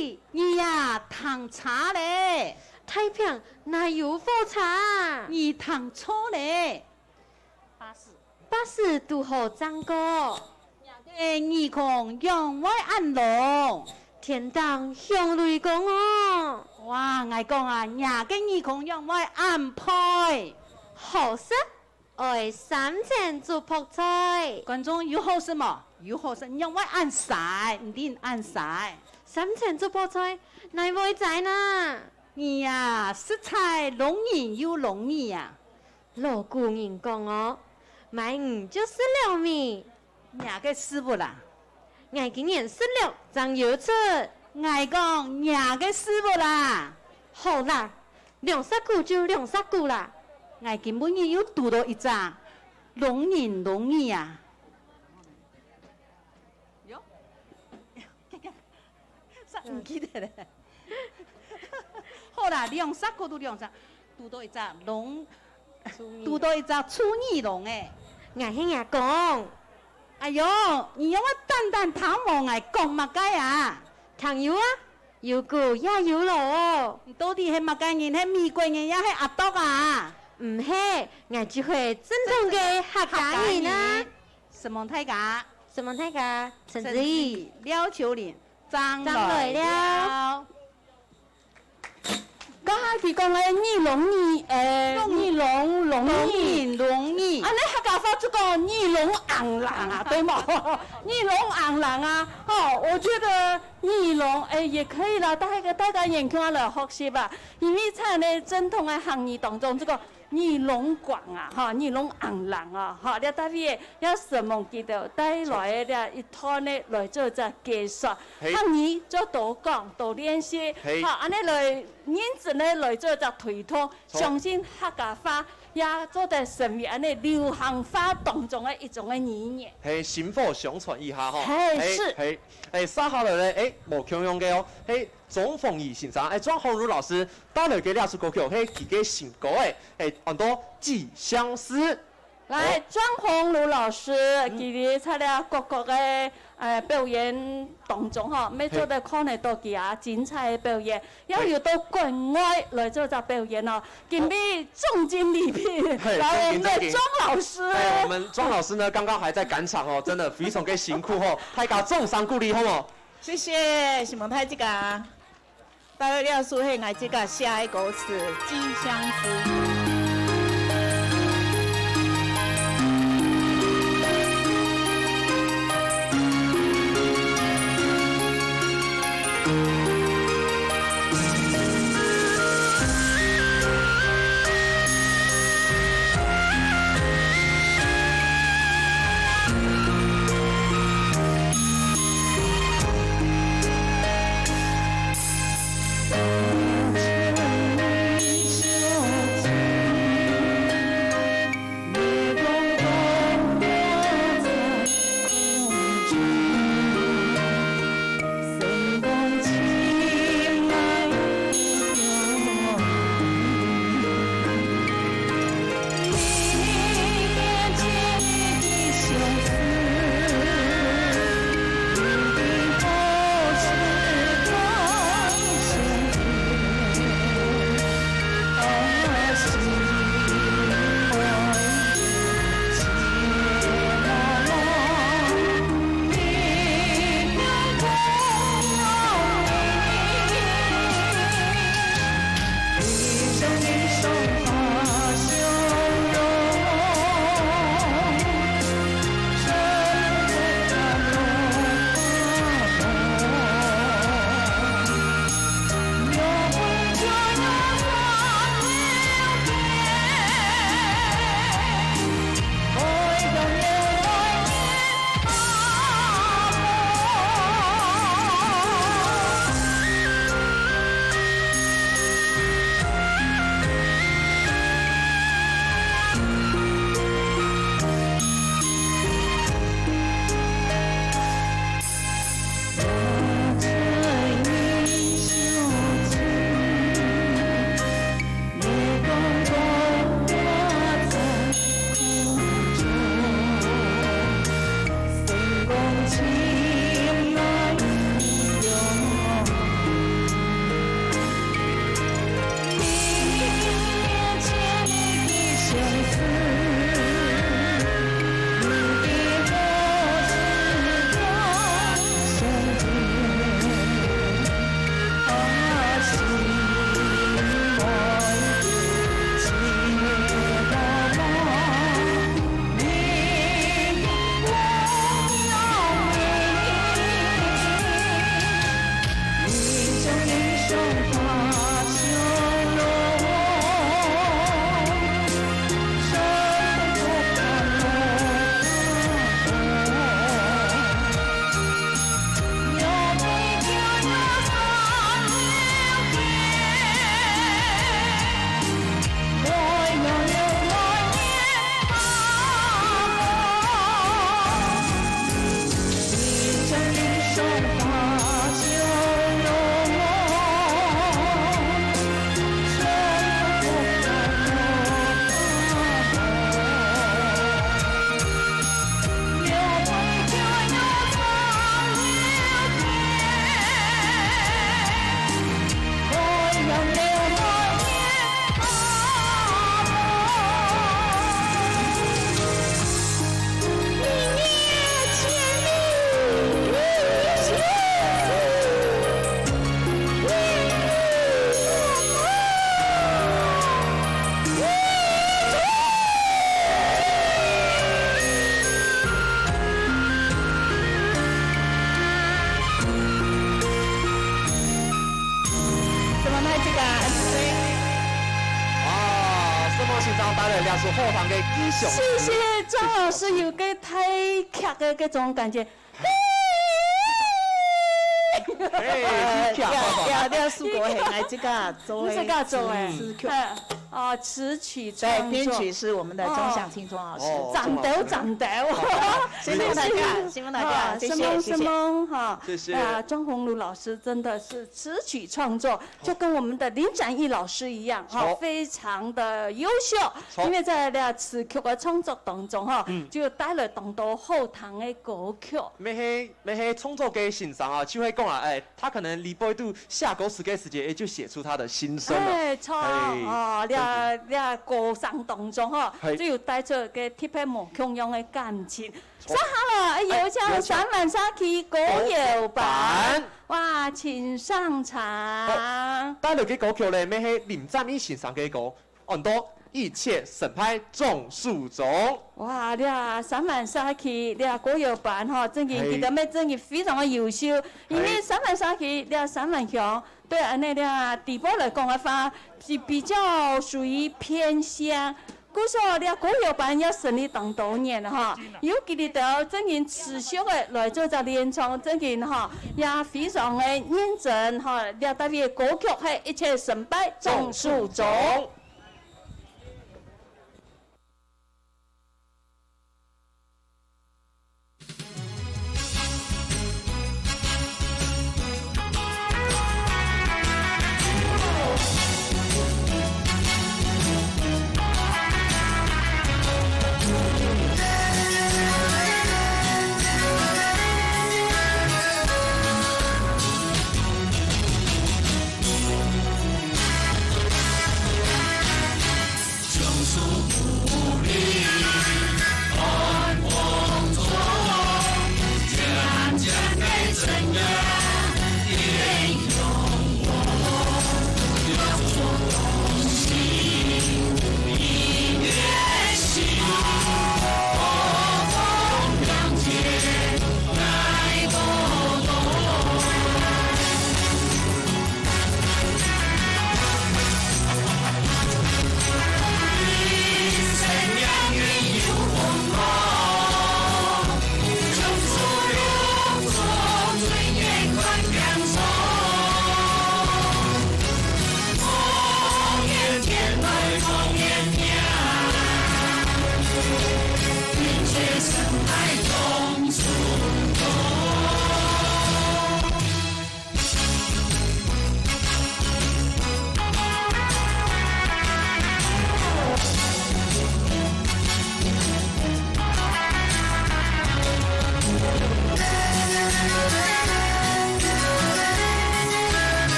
去。你呀，聽差咧。大餅哪有火車啊？你聽錯咧。巴士。 巴士堵好正過。若个耳空仰會恁聾？天頂響雷公哦。哇，𠊎講啊，若个耳空仰會恁背？好食，愛三層竹博菜。觀眾有好食無？有好食，仰會恁衰，毋定恁衰。三層竹博菜，哪會知呢？你呀，實在聾人又聾耳啊！ 老古人講哦，買魚就食了尾。若个屎朏啊！𠊎今年食了正有出。𠊎講，若个屎朏啊！好啦，兩儕牯就兩儕牯啦。𠊎今晡日又堵到一隻聾人聾耳啊！喲， 煞毋記得咧。好啦，兩儕牯就兩儕，堵到一隻聾，堵到一隻跙耳聾个。𠊎係若講。哎喲，你仰會單單聽無𠊎講麼个啊？聽有啊，有古也有老哦。你到底係麼个人？係美國人也係阿啄啊？毋係，𠊎就係正統个客家人啊。承蒙大家。 承蒙大家，陳子怡、廖秋玲，正來尞。剛才佢講个耳聾耳，呃，耳聾聾耳。聾人聾耳。恁呢客家話就講耳聾硬聾啊，著無？耳聾硬聾啊，吼，我覺得耳聾，哎，也可以啦，大家，大家也可以來學習吧。因為在呢，正統个客語當中，這個 耳聾梗啊，吼，耳聾硬聾啊，吼，這搭位也承蒙佢兜帶來个這一段呢，來做一隻解說。嘿。客語就多講，多練習，嘿。吼，恁呢來認真个來做一隻推動，著。相信客家話也做得成為恁呢流行話當中个一種个語言。嘿，薪火相傳一下吼。嘿，嘿，是。嘿，哎，接下來呢，哎，無共樣个哦，嘿， 鍾鳳儀先生，哎，莊鴻儒老師帶來个這首歌曲，係佢个新歌，哎，哎，安到《寄相思》。來，哦。莊鴻儒老師，嗯。佢在這各國个，呃，表演當中吼，乜做得看得到佢啊，精彩个表演，嘿。也有到國外來做隻表演哦。今日重金禮聘，嘿，來，我們的莊老師。重金重金。哎，我們莊老師呢，剛剛還在趕場哦，真的非常个辛苦哦，大家掌聲鼓勵，好無？ 謝謝，承蒙大自家。帶來這首係𠊎自家寫个歌詞，《寄相思》。帶來這首好聽个吉祥。謝謝張老師，有个太劇个這種感覺。嘿，呀，呀，這首歌係𠊎自家做个，你自家做个，詞曲。哎，哦，詞曲創作。對，編曲是我們的鍾祥清鍾老師。哦，長斗，長斗。辛苦大家，辛苦大家，啊，謝謝，謝謝。什麼什麼哈，謝謝。啊，鍾鴻儒老師真的是詞曲創作 就跟我們的林展翼老師一樣，哈，好。非常的優秀，好。因為在這詞曲个創作當中，哈，嗯。就帶來當多好聽个歌曲。乜係，乜係創作个先生啊，就會講啊，哎，他可能裡背都寫歌詞个時間，哎，就寫出他的心聲了。哎，著，哎，哦，這，真的。這歌聲當中，哈，嘿。就有帶出个特別無共樣个感情。 接下來，哎，有請，哎，有請。三灣社區歌謠班。歌謠班。哇，請上場。好，帶來个歌曲呢，乜係林展翼先生个歌，安到一切成敗總輸總。哇，這三灣社區，這歌謠班吼，真个，嘿。佢等乜真个非常个優秀，因為，嘿。三灣社區，這三灣鄉，對恁呢這地方來講个話，係比較屬於偏鄉。 故所這歌謠班也成立當多年了哈，有幾多兜真人持續个來做隻練唱，真人哈，也非常个認真哈，這搭个歌曲係一切成敗總輸總。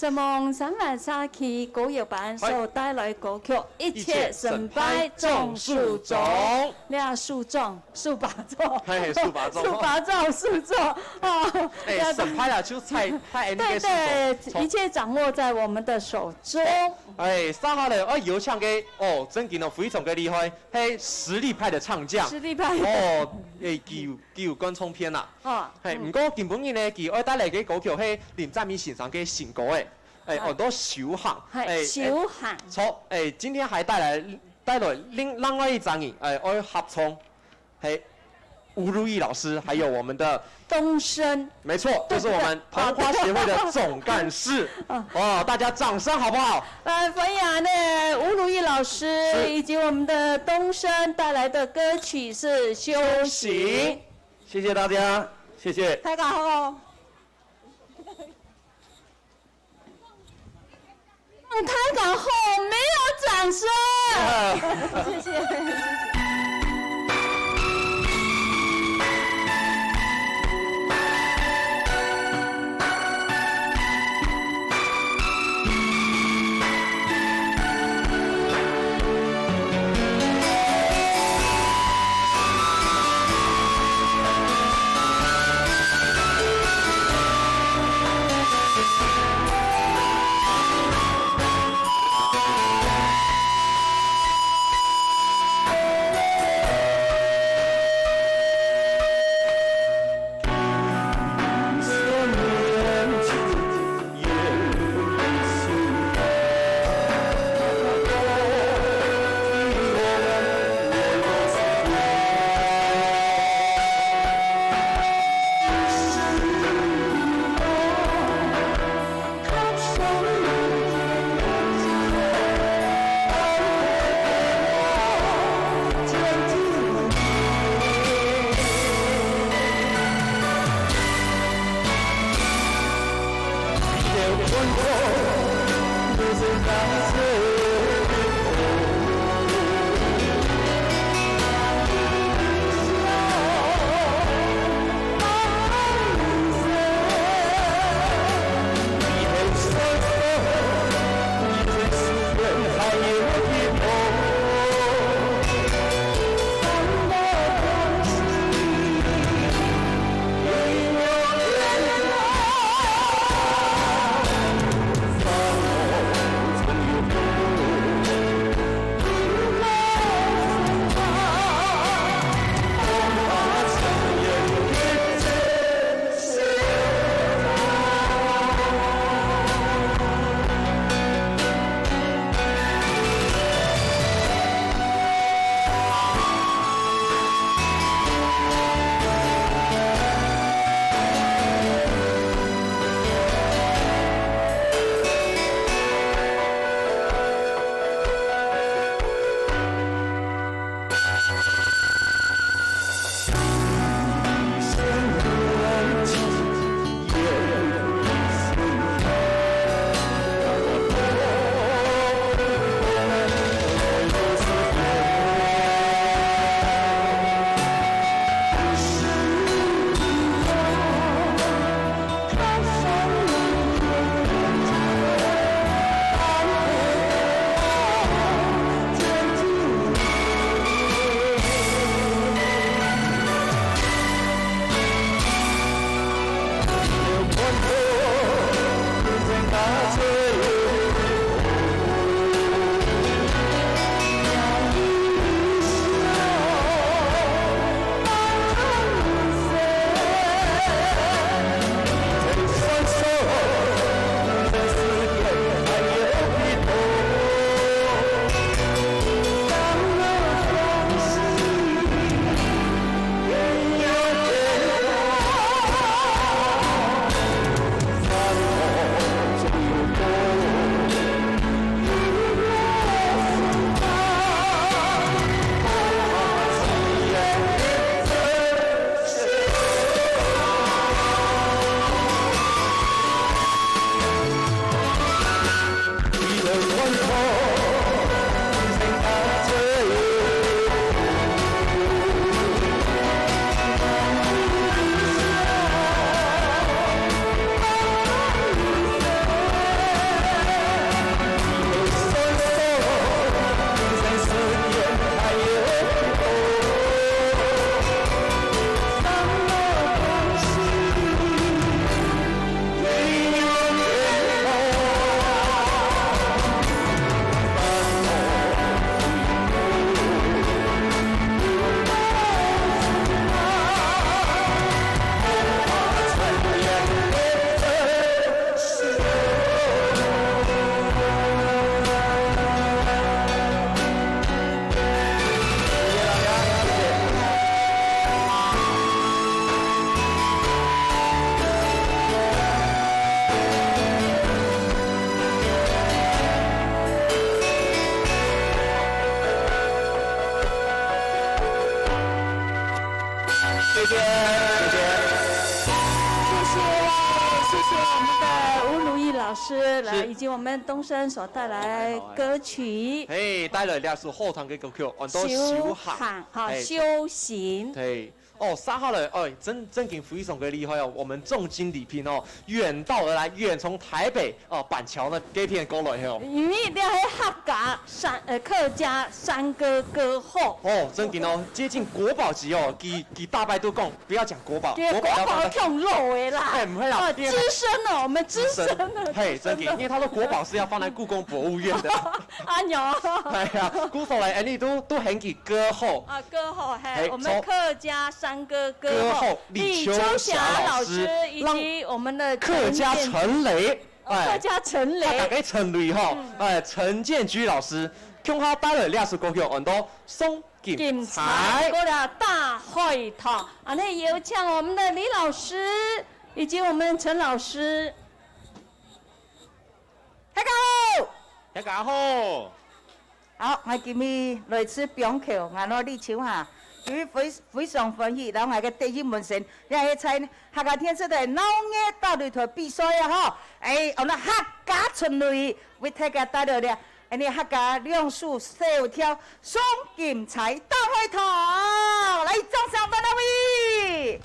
承蒙三灣社區歌謠班所帶來歌曲《一切成敗總是種》。你啊，樹種，樹把種，嘿，樹把種，樹把種，樹種，哦，哎，成敗啦，就在，在那个树种。對，一切掌握在我們的手中。哎，上好了，哎，有請个，哦，正經的非常个厲害，嘿，實力派的唱將。實力派。哦，哎，佢有，佢有觀眾篇啦。哦，嘿，毋過今晡日呢，佢愛帶來个歌曲係林占民先生个新歌，哎，哎，安到《修行》，嘿，哎，《修行》。著，哎，今天還帶來，帶來另，另外一張，哎，愛合唱，嘿，吳如意老師，還有我們的東昇。沒錯，就是我們桐花協會的總幹事。哦，大家掌聲好不好？來，歡迎呢，吳如意老師，是。以及我們的東昇帶來的歌曲是《修行》。謝謝大家，謝謝。大家好。 太感后没有掌声。谢谢。谢谢，谢谢我们的吴如意老师，来，是。以及我们东升所带来歌曲。嘿，带来这首好听的歌曲，安到修行。修行，哈，嘿。修行。对。哦，杀下来，哎，真，真的非常的厉害哦。我们重金礼聘哦，远道而来，远从台北，哦，板桥那，这片过来哦。因为你还客家山，呃，客家山歌歌后。哦，真的哦，接近国宝级哦，几，几大拜都讲，不要讲国宝，国宝要放在，国宝跳楼的啦。哎，不会啦，啊，资深了，我们资深了，资深。嘿，资深了。真的，因为他说国宝是要放在故宫博物院的。哎呦。哎呀，故所来，哎，你都，都很给歌后。啊，歌后，嘿，嘿，我们客家山歌歌后，歌后李秋霞老师，李秋霞老师，以及我们的客家陈雷，哎，客家陈雷。他大概陈雷哈，嗯。哎，陈建居老师，共下带来这首歌曲，安到送 金釵，金釵。过来大会堂，啊，那有请我们的李老师以及我们陈老师。大家好。大家好。好，我今日来自板橋，我个李秋霞，今日非，非常欢喜，然后我个第一门生，也是在客家电视台闹热大擂台比赛啊吼，哎，我们客家春雷为大家带来了 恁呢客家兩首小調送金釵大會堂，來，掌聲歡迎兩位。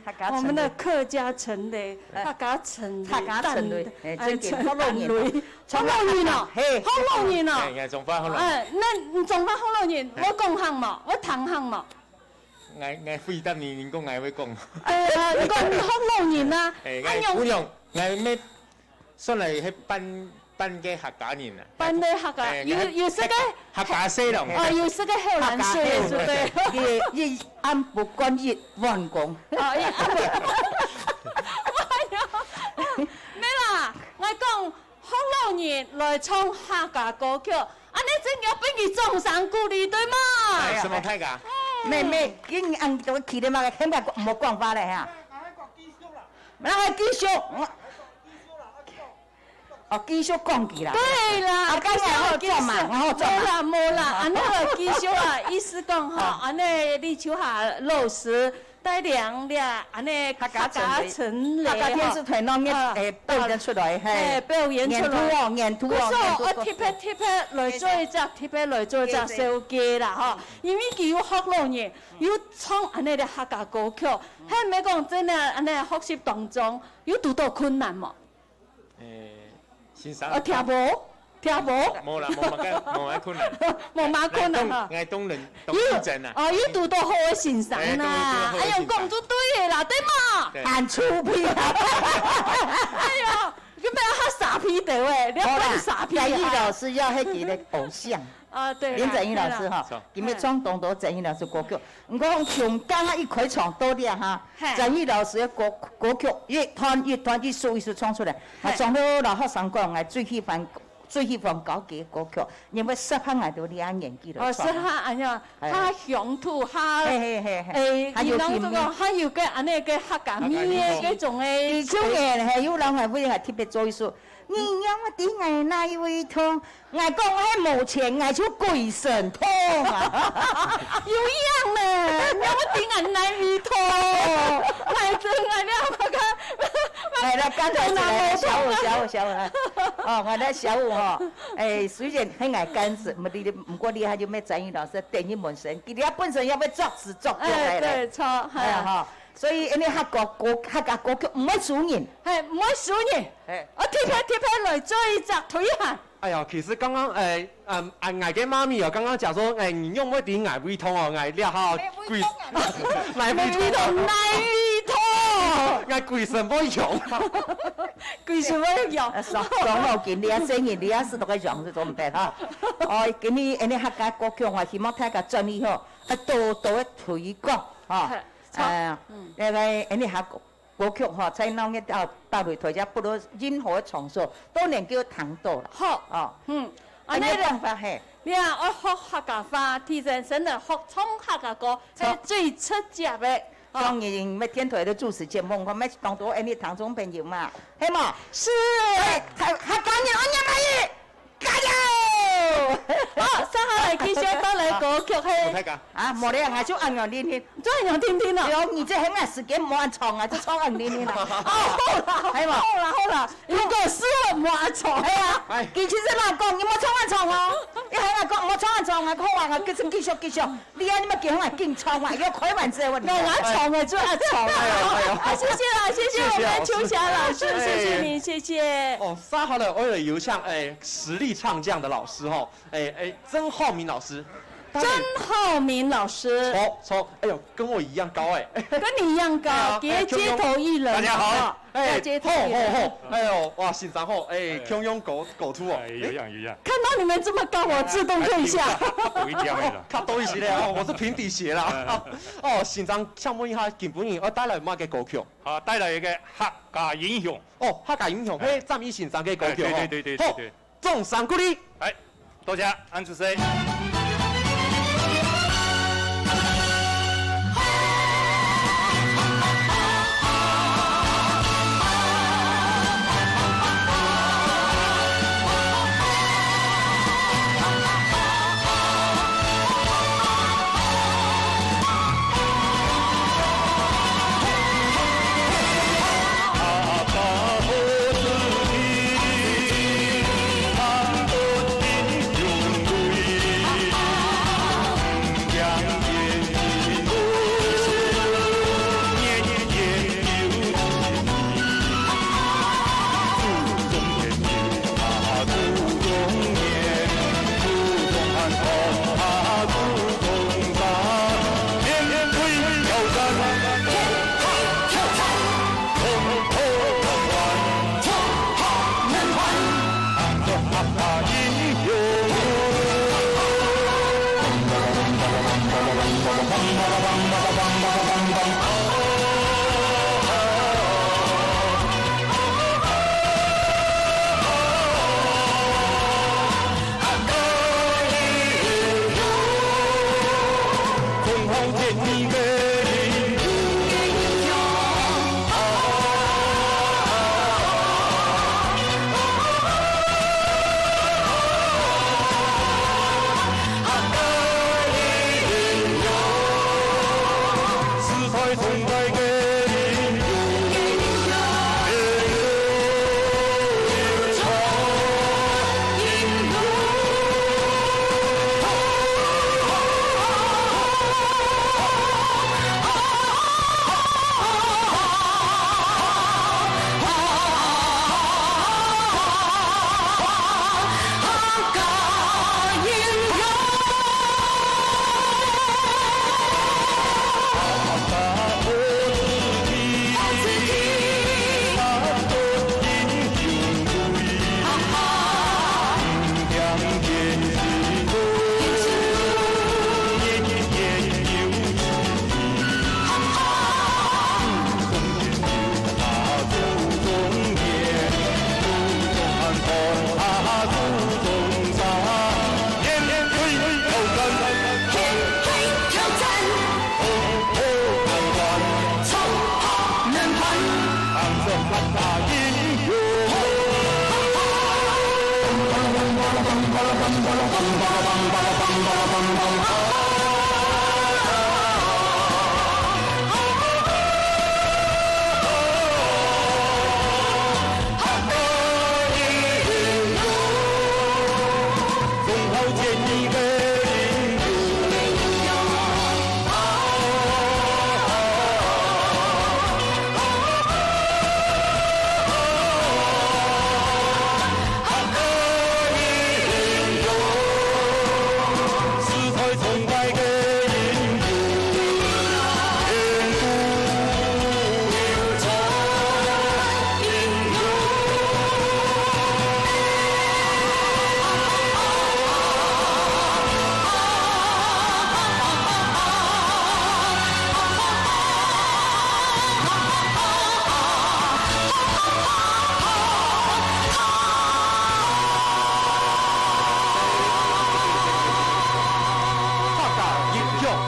客家陳雷。我們的客家陳雷，哎。客家陳雷，客家陳雷，哎，哎，最近學老人，陳雷，學老人哦，嘿。學老人哦。哎，哎，中華學老人。哎，那你中華學老人，哎。會講客無？會聽客無？𠊎，𠊎回答你，你講𠊎會講。哎呀，你講你學老人啊，哎，啊，𠊎，用姑娘，𠊎乜 算來係半，半个客家人啊。半个客家，哎，有，有識个客家細人。哦，有識个後來說的，客家細人，係不對？一，一暗不干一碗公。哦，一暗不，哎喲，無啦，𠊎講學老人來唱客家歌曲，恁呢正經分佢掌聲鼓勵，對無？哎，什麼大家？嗯。妹妹，今日恁多企在那，現在莫講話了哈。那還繼續，我 哦，繼續講佢啦。對啦，啊，該我好做嘛，繼續，我好做嘛。無啦，無啦，恁呢好繼續啊，意思講吼，啊。恁呢你就好老師帶領了，恁呢客家陳雷，客家陳雷客家電視台吼，那面，啊，哎，表演出來，嘿。哎，表演出來。年度哦，年度哦，故所，年度哦。我特別，特別來做一隻，特別來做一隻紹介啦，吼。因為佢有學老人，有唱恁呢个客家歌曲，還毋係講真个恁呢學習當中，有堵到困難無？ 誒，先生。哦，聽無？聽無？無啦，無麼个，無麼个困難。無麼个困難哈。𠊎當，𠊎當認，當認真啊。有，哦，有堵到好个先生啦。哎，對，對，好个先生。哎喲，講就對个啦，對嘛？對。很出皮啊。哎喲，根本要他傻皮的喂，你要好啦，扮傻皮啊。翟毅老師要迄個偶像。 啊，對啦，林正義老師哈，對啦。今日唱當多正義老師歌曲，毋過從剛剛一開場到這哈，嘿。正義老師个歌，歌曲一段一段，一首一首唱出來，嘿。啊，從頭老學生講，𠊎最喜歡，最喜歡搞佢个歌曲，因為適合𠊎兜這年紀來唱。哦，適合恁樣，哎。較鄉土，較，嘿，嘿，嘿，嘿。誒，還有興味。佢講，還有个恁樣个客家味个該種个。以前還有人還為𠊎特別做一首， 你讓我知𠊎哪位痛，𠊎講𠊎無錢，𠊎就歸身痛啊。有影呢，你讓我知𠊎哪位痛，𠊎真𠊎了麼个，來，來，乾杯，來，來，來，小虎，小虎，小虎，來。哦，𠊎來小虎吼，誒，雖然係𠊎乾子，毋過你，毋過你還有咩正義老師，等於門神，佢哋本身也會作詞作曲來嘞。哎，對，著，哎呀，哎。吼。 所以，恁呢客家歌，客家歌曲毋會輸人。嘿，毋會輸人。嘿。我特別，特別來做一隻推行。哎呀，其實剛剛，哎，嗯，啊，𠊎个媽咪哦，剛剛講說，哎，你用會知𠊎胃痛哦，𠊎這下歸，哪位痛啊？哪位痛，哪位痛？𠊎歸身會癢。歸身會癢。啊，爽，爽到緊，你啊，生意，你啊，係到个癢，係做毋得哈。哦，今日恁呢客家歌曲，𠊎希望大家注意吼，啊，多多个推廣，吼。嘿。 著。哎呀，嗯。該个，恁呢客家歌曲吼，在鬧熱到，到位台下，不論任何个場所，都能夠聽到啦。好。哦。嗯。恁呢，恁呢辦法嘿。你啊，愛學客家話，提升真个學唱客家歌，著。係最直接个。哦。當然，每天都有在主持節目，我們當多恁呢聽眾朋友嘛，係無？是。哎，客，客家人，我念而已。 加油！好，接下來繼續帶來歌曲係。啊，無咧，𠊎就恁樣聽聽。就恁樣聽聽哦。對哦，你這現在時間無恁長啊，就唱恁聽聽啦。哦，好啦，係無？好啦，好啦，如果係我無恁長。哎呀，哎。佢其實嘛講，你莫唱恁長哦。你還愛講，莫唱恁長啊，好啊，𠊎繼續，繼續，繼續。 你啊，你莫緊啊，緊唱啊，要開玩笑啊，你。那我唱个就要唱啊。哎呦，哎呦。啊，謝謝啦，謝謝我們秋霞老師，謝謝老師。謝謝你，哎。謝謝。哦，接下來，我有一項，哎，實力唱將的老師吼，哎，哎，曾浩明老師。曾浩明老師。著，著，哎呦，跟我一樣高哎。跟你一樣高，哎呀，哎，街，街頭藝人。大家好。 哎，要接頭一個。好，好，好，哎呦，哇，先生好，哎，哎。共樣高，高度哦。哎，有影，有影。看到你們這麼高，我自動退下。哎，較低一點的啦。較低一些咧，哦，我是平底鞋啦。哎。哦，先生，請問一下，今晡日愛帶來麼个歌曲？啊，帶來一個客家英雄。哦，客家英雄，哎。嘿，詹益先生个歌曲哦。哎，對，對，對，對，好，對，對。 掌聲鼓勵。來，多謝，恁仔細。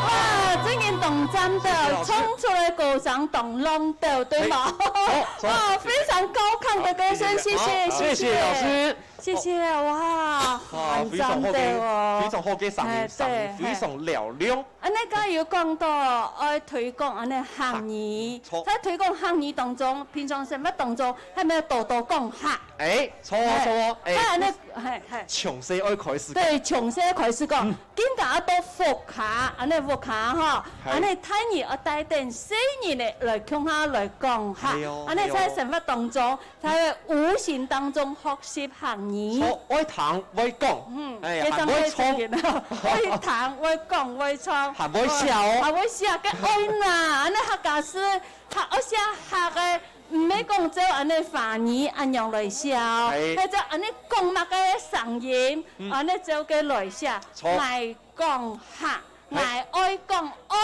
哇，真个當讚个，唱出來歌聲當浪漫，對無？嘿，著，著。哇，非常高亢的歌聲，謝謝，謝謝，謝謝老師。謝謝，哇，哇，很讚的哦。非常好个，非常好个嗓音，哎，對，嗓音非常嘹亮。嘿。恁呢，剛才有講到愛推廣恁呢客語，著。在推廣客語當中，平常生活當中，還愛多多講客。哎，著，著，哎，啊，恁呢，嘿，嘿。從細愛開始講。對，從細開始講。嗯。 今下愛到屋下，恁呢屋下吼，係。恁呢大人愛帶等細人仔來共下來講客，哎喲，恁呢在生活當中，哎喲。在無形當中學習客語。著，愛聽會講，嗯，哎，這張還會唱。會聽會講會唱，還會寫哦。還會寫个愛啦，恁呢客家字，客愛寫客个 毋係講照恁呢華語恁樣來寫哦，係。係照恁呢講麼个聲音，嗯。恁呢照个來寫。著。𠊎講客，係。𠊎愛講愛，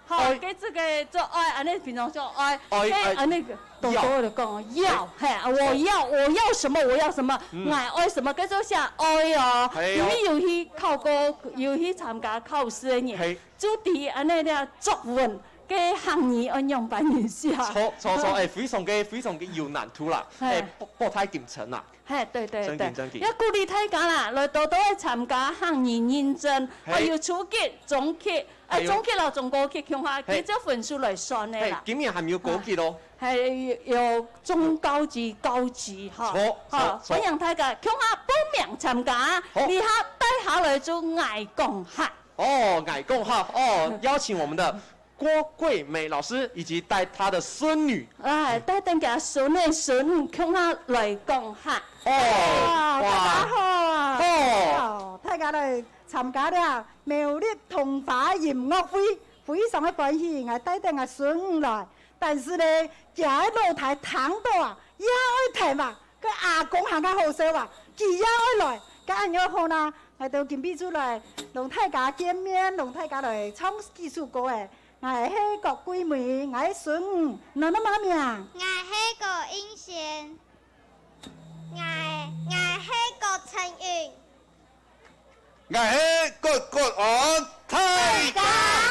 吼，愛。該這个做愛，恁呢平常做愛，愛，該恁呢愛，多多个講，要，係。係，我要，我要什麼，我要什麼，嗯。𠊎愛什麼，該做寫愛哦。係哦。因為有去考過，有去參加考試个人，係。就知恁呢个作文 个客語愛仰般形寫？著，著，著，哎，非常个，非常个有難度啦，嘿。哎，博，博大精深啦。嘿，對，對，對。真緊，真緊。要鼓勵大家啦，來多多來參加客語認證，嘿。還有初級、中級，哎，還有中級摎中高級，共下，嘿。佢照分數來算个啦。嘿，今年還有高級哦。啊，還有，有中高級、高級哈。著，哈，著，著。歡迎大家共下報名參加，好。這下帶下來就愛講客。 哦，愛講客，哦，邀請我們的郭桂梅老師以及帶她的孫女。哎，帶等厥孫仔孫女共下來講客。哦，啊，哇。大家好。哦。哦，大家來參加了苗栗桐花音樂會，非常个歡喜，𠊎帶等个孫女來。但是呢，厥个老弟聽到啊，也愛聽啊， 該阿公還較好笑啊，佢也愛來，該恁樣好啦，𠊎兜今晡日就來同大家見面，同大家來唱幾首歌誒。𠊎係郭桂梅，𠊎係孫女，你个麼名？𠊎係郭映仙。𠊎，𠊎係郭晨雲。 𠊎係郭國安，大家好。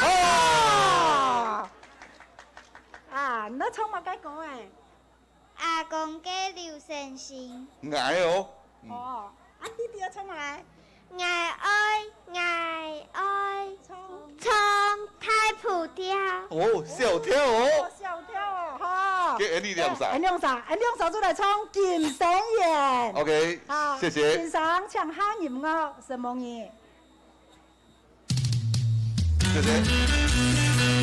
啊，你唱麼个歌誒？阿公个留聲信。𠊎哦。嗯。哦，啊，弟弟愛唱麼个？𠊎愛，𠊎愛唱，唱大埔調。哦，小調哦。哦，小調哦，好。該𠊎兩儕。𠊎兩儕，𠊎兩儕就來唱《金生緣》。OK，好，謝謝。先生，請下音樂，承蒙你。 謝謝。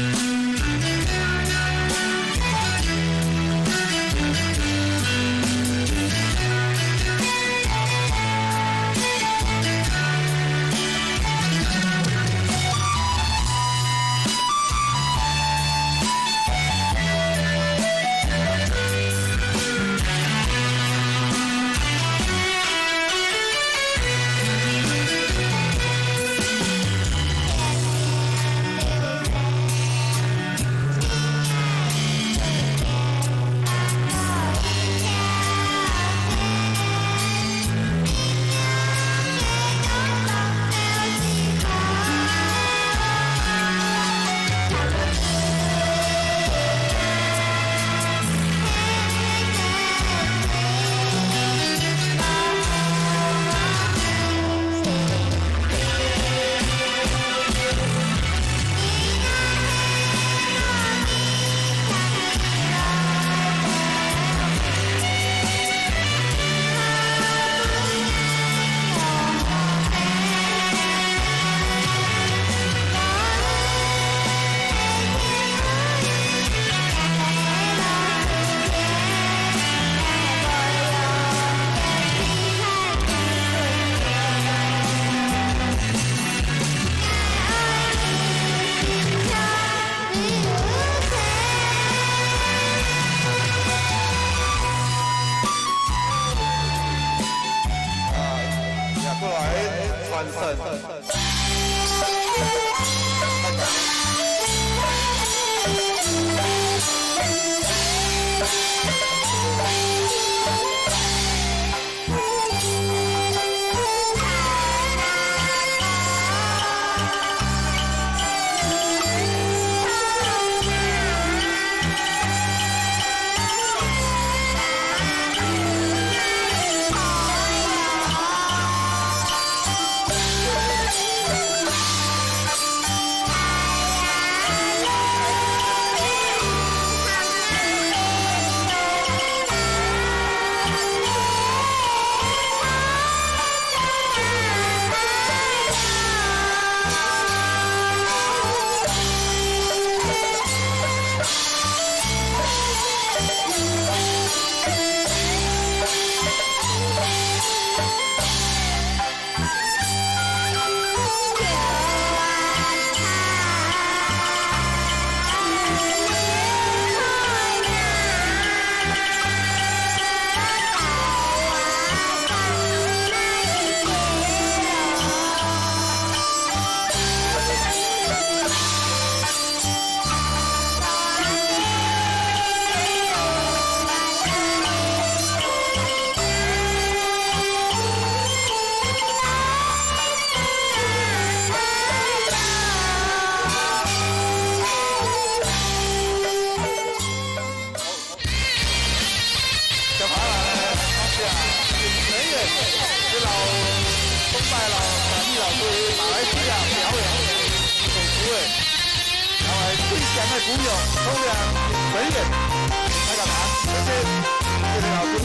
小朋友，成員，這老東拜老，小弟老師，馬來西亞表演手足的，然後來最強的鼓友，通常成員，大家好，謝謝，謝謝老師。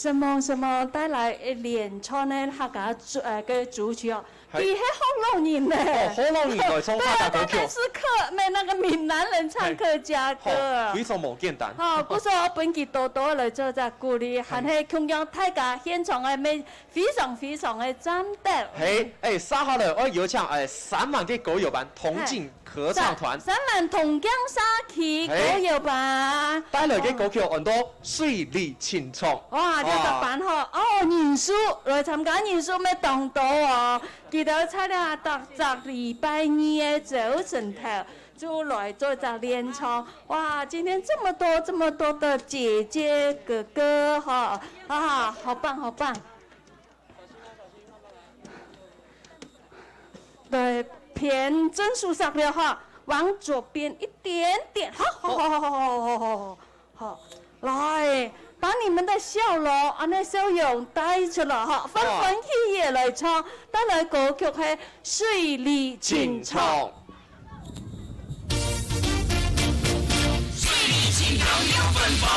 承蒙，承蒙帶來一連串个客家族，呃，个族群哦。係。佢係福佬人呢。哦，福佬人來唱客家歌曲。對啊，他是客，沒那個閩南人唱客家歌。係。好，非常無簡單。好，故所分佢多多來做一個鼓勵，係。還係共樣大家現場个妹 非常非常个讚得。係，欸，接下來，愛有請，欸，三萬个歌友班同進合唱團。係，三，三萬同進社區歌友班。係。帶來个歌曲安到《水里尋蟲》。哇，這隻班吼，哇。哦，人數，來參加人數乜當多哦。佢兜在這逐隻禮拜二个朝晨頭， 就來做一隻練唱。哇，今天這麼多，這麼多的姐姐哥哥哈，啊，好棒，好棒。來，偏正手上了哈，往左邊一點點，好，好，好，好。 好，來，把你們的笑容，恁呢笑容帶出來哈，歡歡喜喜來唱，帶來歌曲係《水里尋蟲》。水里尋蟲有芬芳。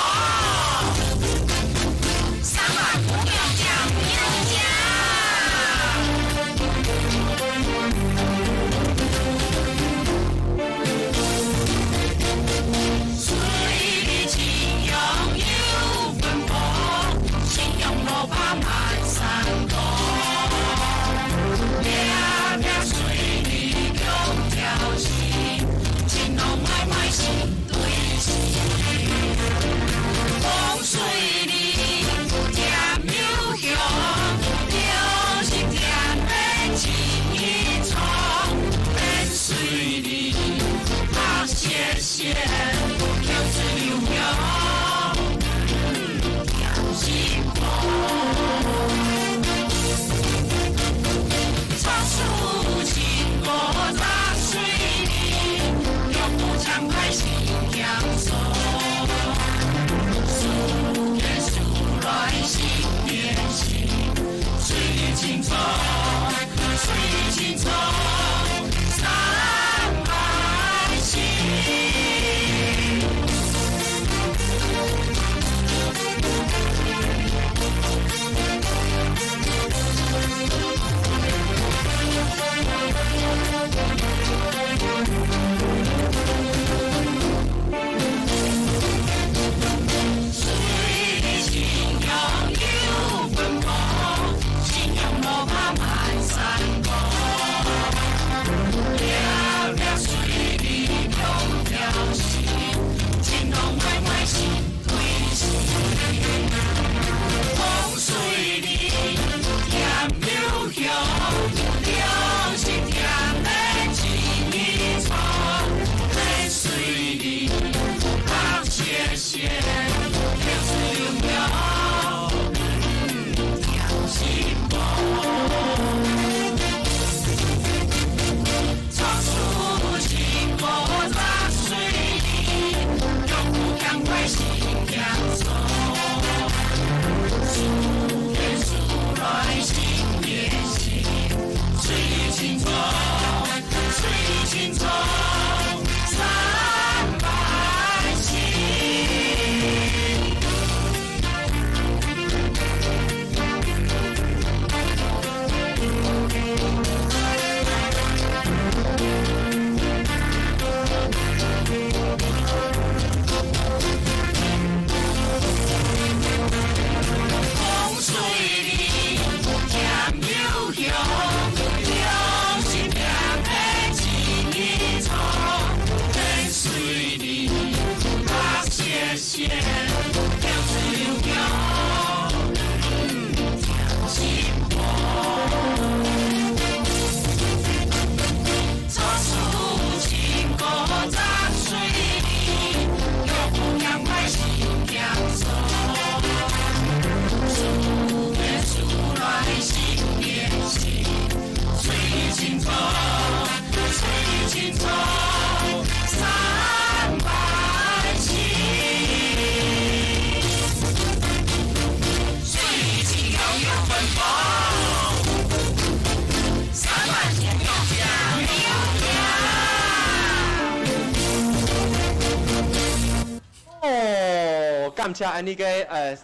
哦，感謝恁呢个，呃，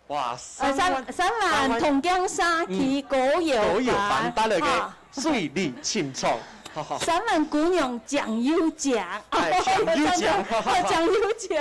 哇，呃，三，三萬，三萬同江沙區，嗯，歌謠版，歌謠版帶來个哈。水里尋蟲，哈哈。三萬姑娘靚又靚，哎，靚又靚，真的，哦，靚又靚，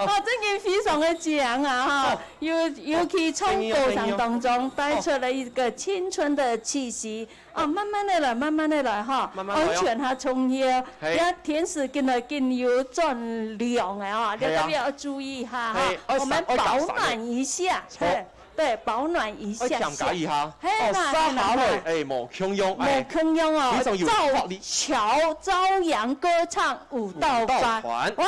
哦，真的非常的靚啊，哈。哦。尤，尤其從歌聲當中帶出了一個青春的氣息。 哦，慢慢的來，慢慢的來哈，慢慢來哦。安全較重要。嘿。這天時緊來緊有轉涼的哦，係啊。這個要注意哈，哈。嘿，愛，我們保暖一下，愛，愛，嘿，對，保暖一下下。愛添加一下。嘿，哦，那，煞下來，那，那。哎，無共樣，哎。無共樣哦，非常有活力。朝，朝陽歌唱舞蹈班。舞蹈團。哇，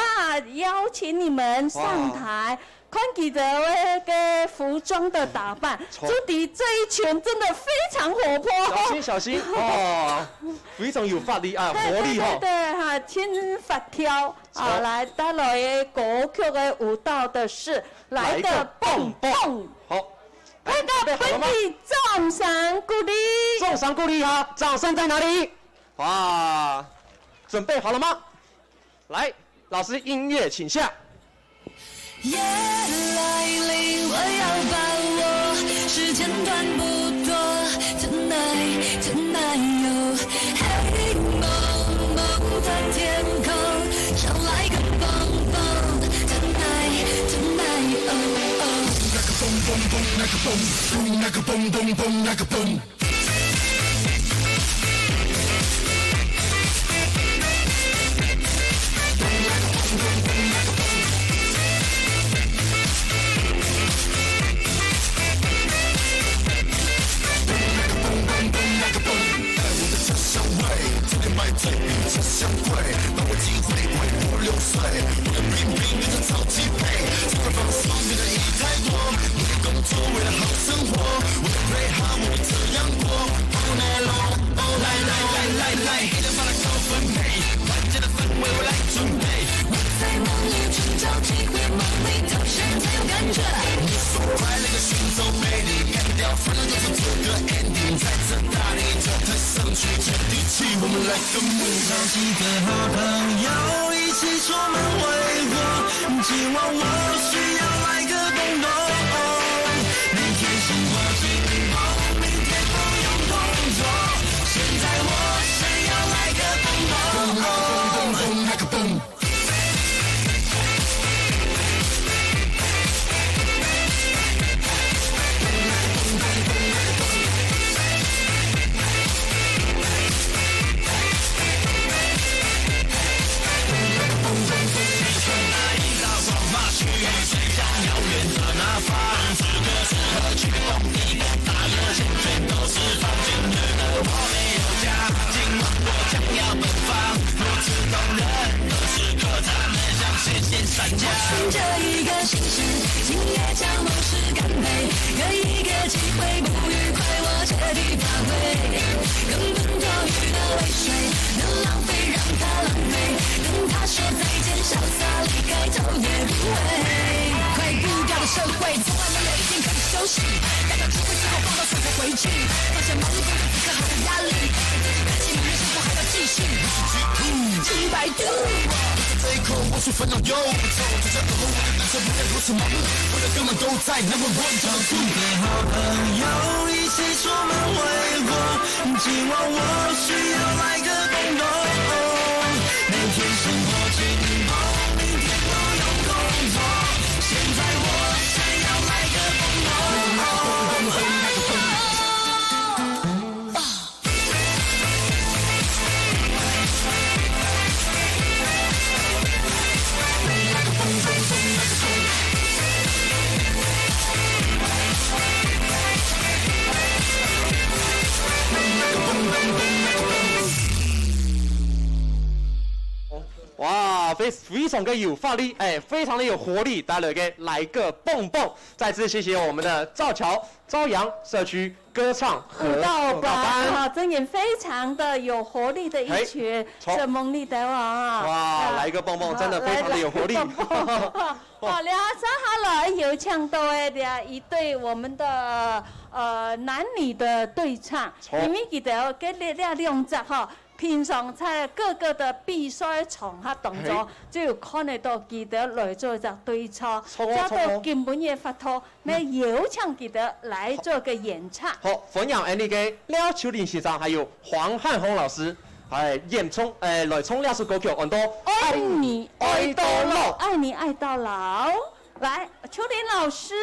邀請你們上台。哇。 看佢兜个，个服裝的打扮，著。就知這一群真的非常活潑。小心，小心，哦，非常有活力啊，對，活力哈。對，對，對，哈，真活跳啊，著。來，帶來个歌曲个舞蹈的是來个來个蹦蹦。蹦蹦。好。來，預備好了嗎？分佢掌聲鼓勵。掌聲鼓勵哈，掌聲在哪裡？哇，準備好了嗎？ 來，老師，音樂請下。夜來臨，我要把握，時間短不多。Tonight, tonight, oh，黑蒙蒙的天空，照來個蹦蹦。Tonight, tonight, oh, oh。那個蹦蹦蹦，那個蹦，那個蹦蹦蹦，那個蹦。 帶我的家鄉味，這邊賣最美家鄉味，把握機會，快活流水。跟我交几个好朋友，一起出门挥霍。今晚我需要来个蹦蹦。每天生活紧绷，明天不用工作。现在我想要来个蹦蹦。趁着一个星星，今夜将梦事干杯，有一个机会不愉快，我彻底发威。根本多余的泪水，能浪费让它浪费，跟他说再见，潇洒离开头也不回。快步调的社会，从来没有一天可以休息。待到聚会之后，放到床上回去，放下忙碌工作此刻好的压力，给自己开启明天生活还要继续。一百度。这一刻我说烦恼忧愁，这家伙我的人生不再如此盲目，我的根本都在number one top two。跟好朋友一起出门挥霍，今晚我需要来个蹦蹦。每天生活紧绷，明天不用工作，现在我想要来个蹦蹦。哇，非非常的有活力，哎，非常的有活力，带来个来个蹦蹦。再次谢谢我们的赵乔、朝阳社区歌唱合舞蹈班。啊，真的非常的有活力的一群，嘿，从这梦里的啊，哇，啊，来个蹦蹦，真的非常的有活力。好，来个蹦蹦。好，聊上下来有请到的一对我们的呃男女的对唱，好。因为记得哦，跟这这两只哈，平常在各个的比赛场合当中，嘿。就有看得到记得来做一只对唱，错哦，加到错哦。今晡日发脱， 那有请记得来做个演唱。好，欢迎𫣆俚个廖秋玲先生，还有黃漢宏老師，哎，演唱，哎，來唱這首歌曲，安到《愛你愛到老》。愛你愛到老。來，秋玲老師。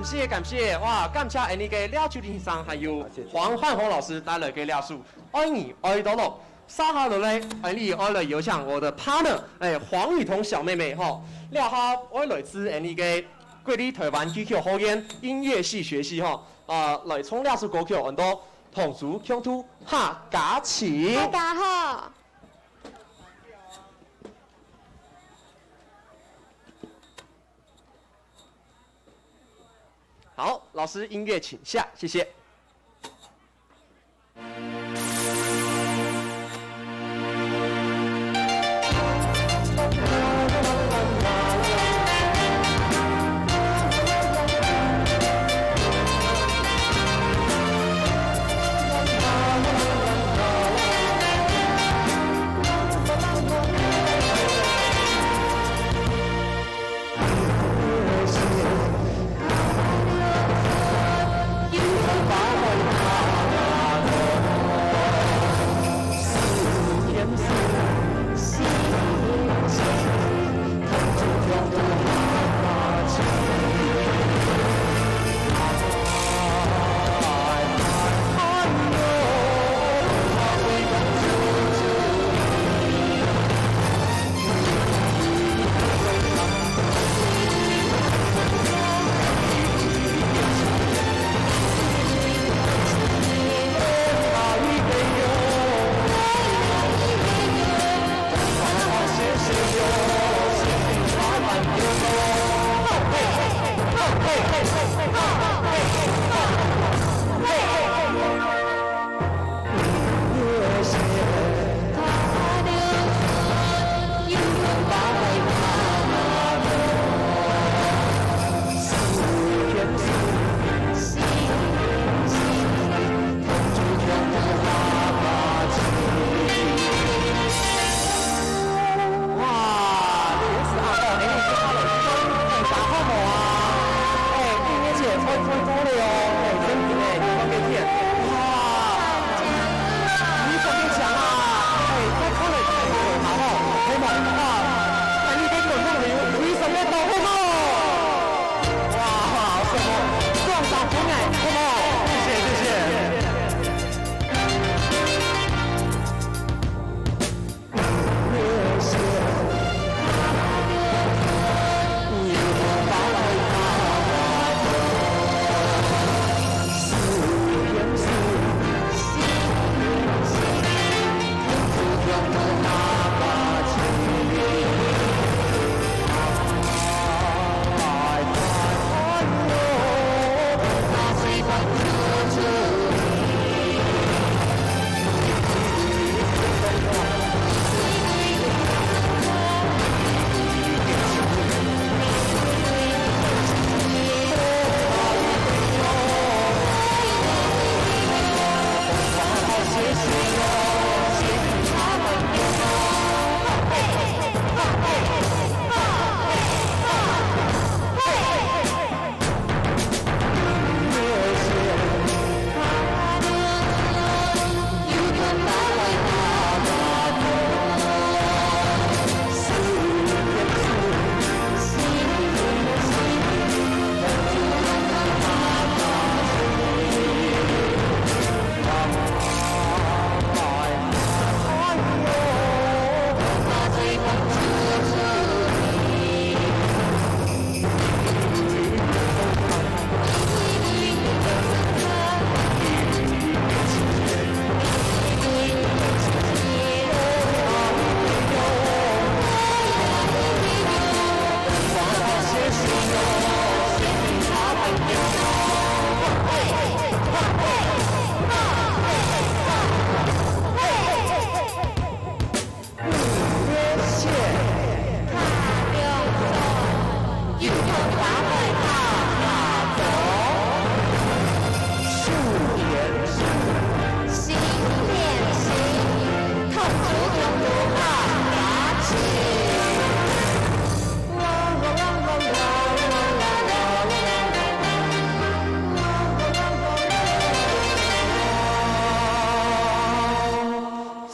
謝謝，感謝，哇，感謝𠊎俚个廖秋婷先生，還有黃煥宏老師帶來个這首《愛你愛到老》。接下來呢，𠊎俚愛來邀請𠊎个partner，欸，黃雨桐小妹妹吼，這下愛來自𠊎俚个國立臺灣戲曲學院音樂系學系吼，呃，來唱這首歌曲安到《同舟共渡客家情》。大家好。 好，老師，音樂請下，謝謝。哇，這个時候吼，欸，你接下來去看一下好無啊？欸，音樂節快快到了哦，欸，真緊欸，你看這片，哇，非常个強啊！欸，再過來看一下好無？好無？哇，欸，你个觀眾朋友非常个多，好無？哇，什麼？掌聲鼓勵，好無？謝謝，謝謝。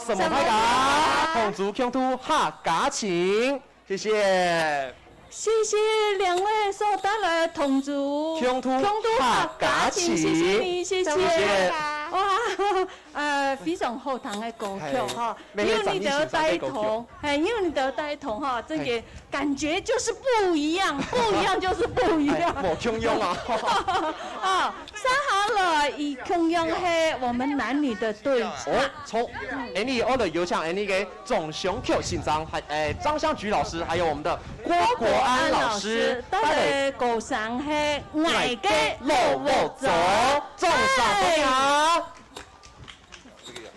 承蒙大家，同舟共渡客家情，謝謝。謝謝兩位所帶來的同族，共度，共度客家情，客家情。謝謝你，謝謝。謝謝。哇，呃，非常好聽的歌曲哈，嘿，有你的帶動，嘿，有你的帶動哈，這個感覺就是不一樣，不一樣就是不一樣。哎，無共樣啊。啊，接下來，佢共樣係我們男女的對唱。哦，從，恁呢，𠊎來邀請恁呢个 總選曲先生，還，誒，張香菊老師，還有我們的郭國安老師，帶來个歌聲係《𠊎个老屋祖》，掌聲歡迎。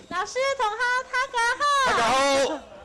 老師、同學，大家好。大家好。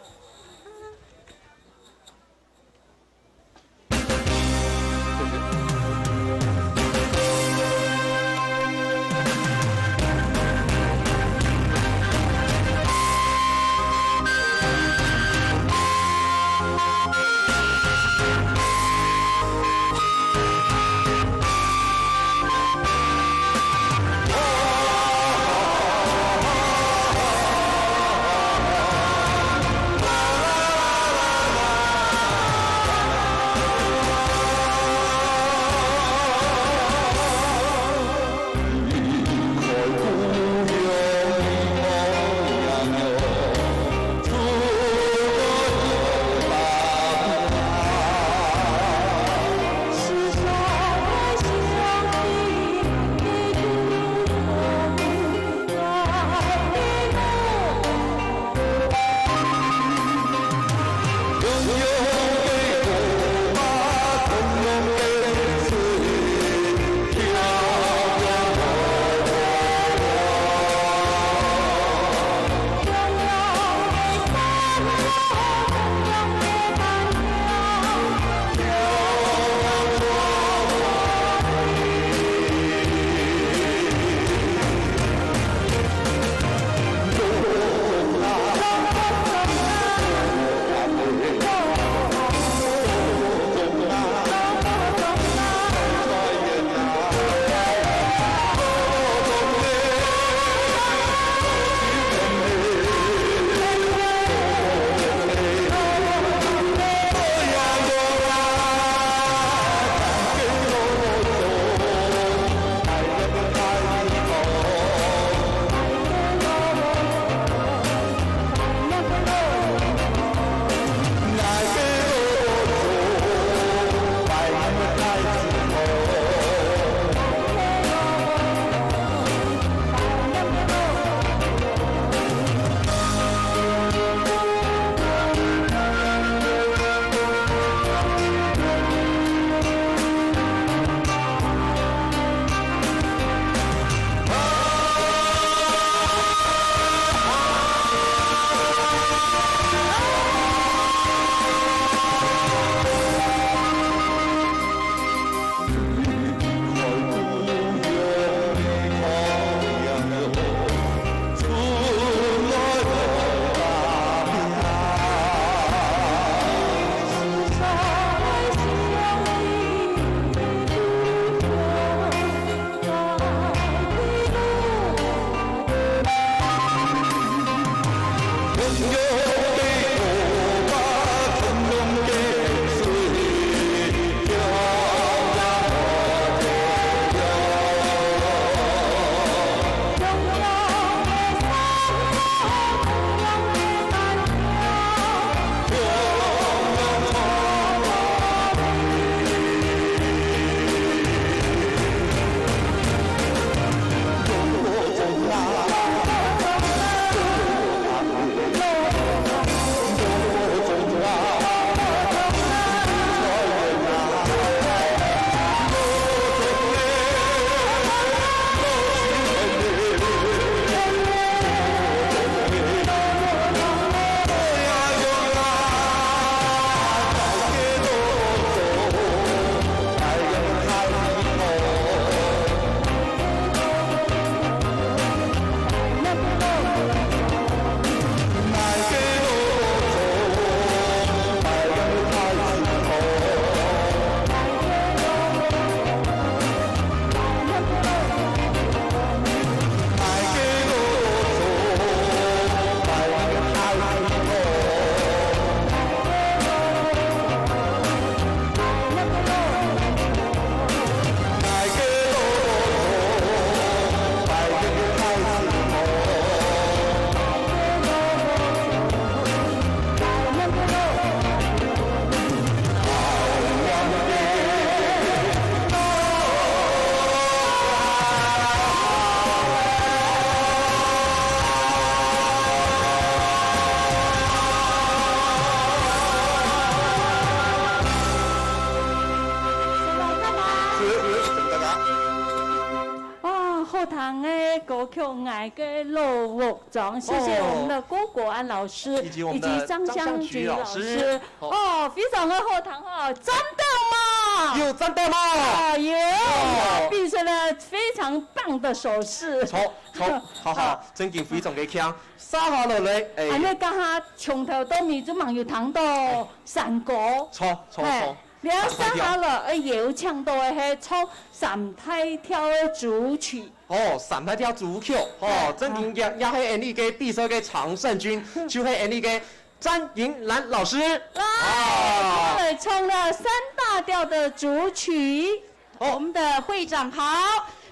个老屋庄，谢谢我们的郭国安老师，哦。以及我们的以及张香菊老师。张香菊老师。哦。哦，非常的好听哦，赞到嘛！有赞到嘛？啊，有，有。必须呢，非常棒的手势。好，好，好，好，真的非常的强。接下来，哎。恁呢，刚刚从头到尾就蛮有听到山歌。错，错，哎，错。你要接下来，哎，有唱到的，嘿，唱三大调的主曲。 哦，三大调主曲，哦，哎，正经也，也係𠊎俚个比賽个常勝軍，就係𠊎俚个詹盈蘭老師。來，啊。我們來唱了三大調的主曲。好。我們的會長好，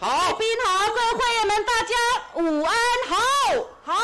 好。貴賓好，各位會員們，大家午安，好，好。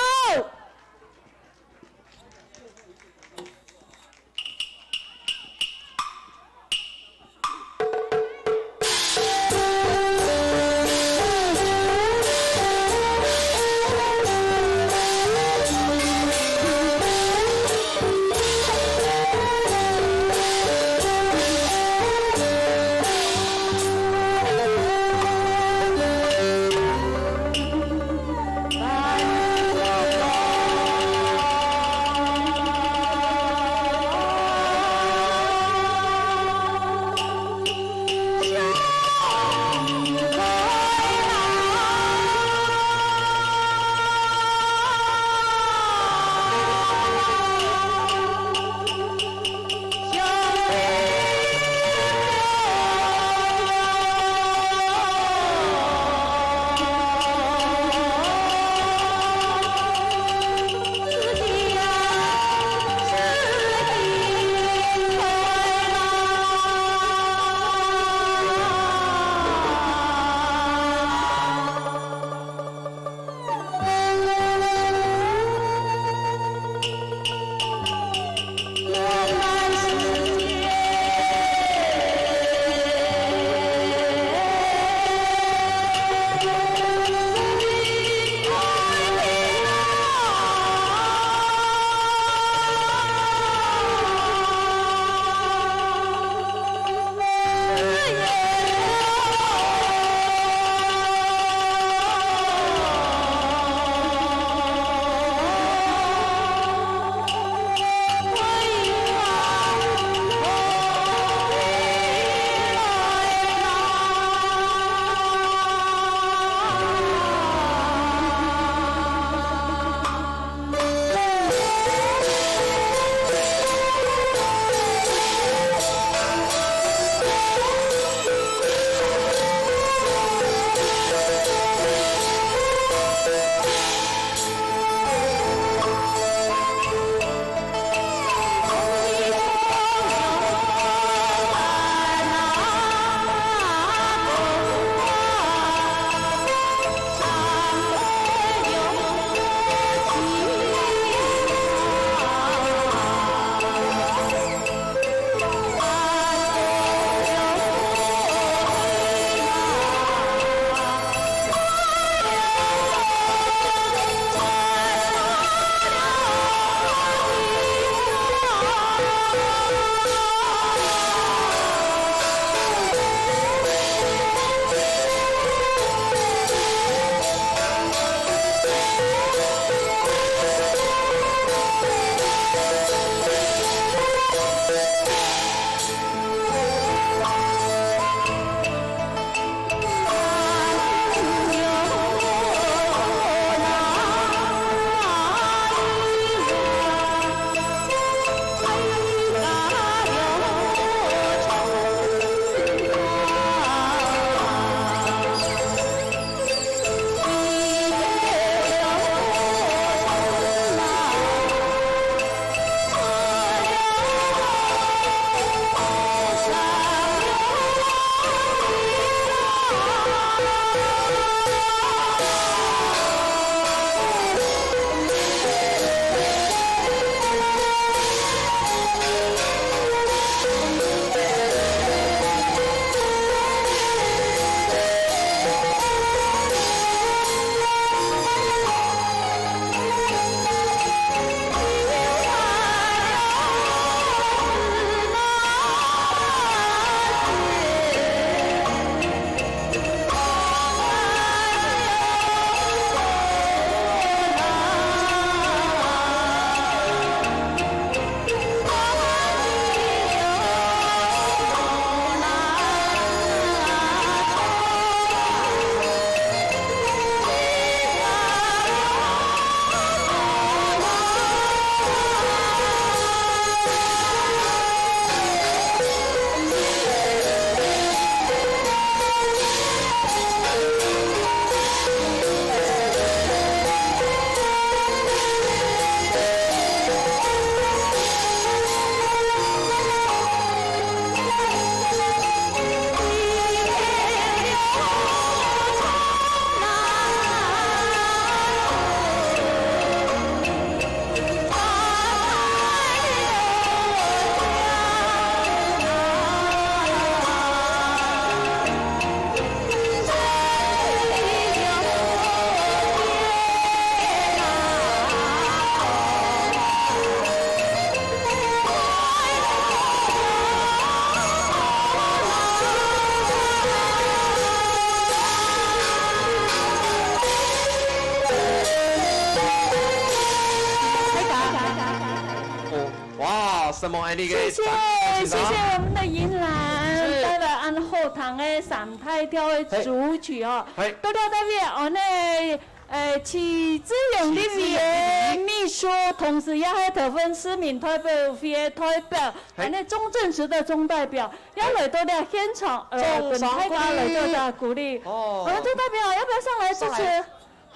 什麼恁呢个謝謝，謝謝我們的銀蘭，是。帶來恁好聽个三大調个主曲哦。嘿。多謝大家，哦，那，呃，徐志勇立委个秘書，同時也係頭份市民代表會个代表，嘿。還有鍾正直的鍾代表，也來到了現場，呃，跟大家來做一下鼓勵。哦。我們鍾代表要不要上來支持？上來。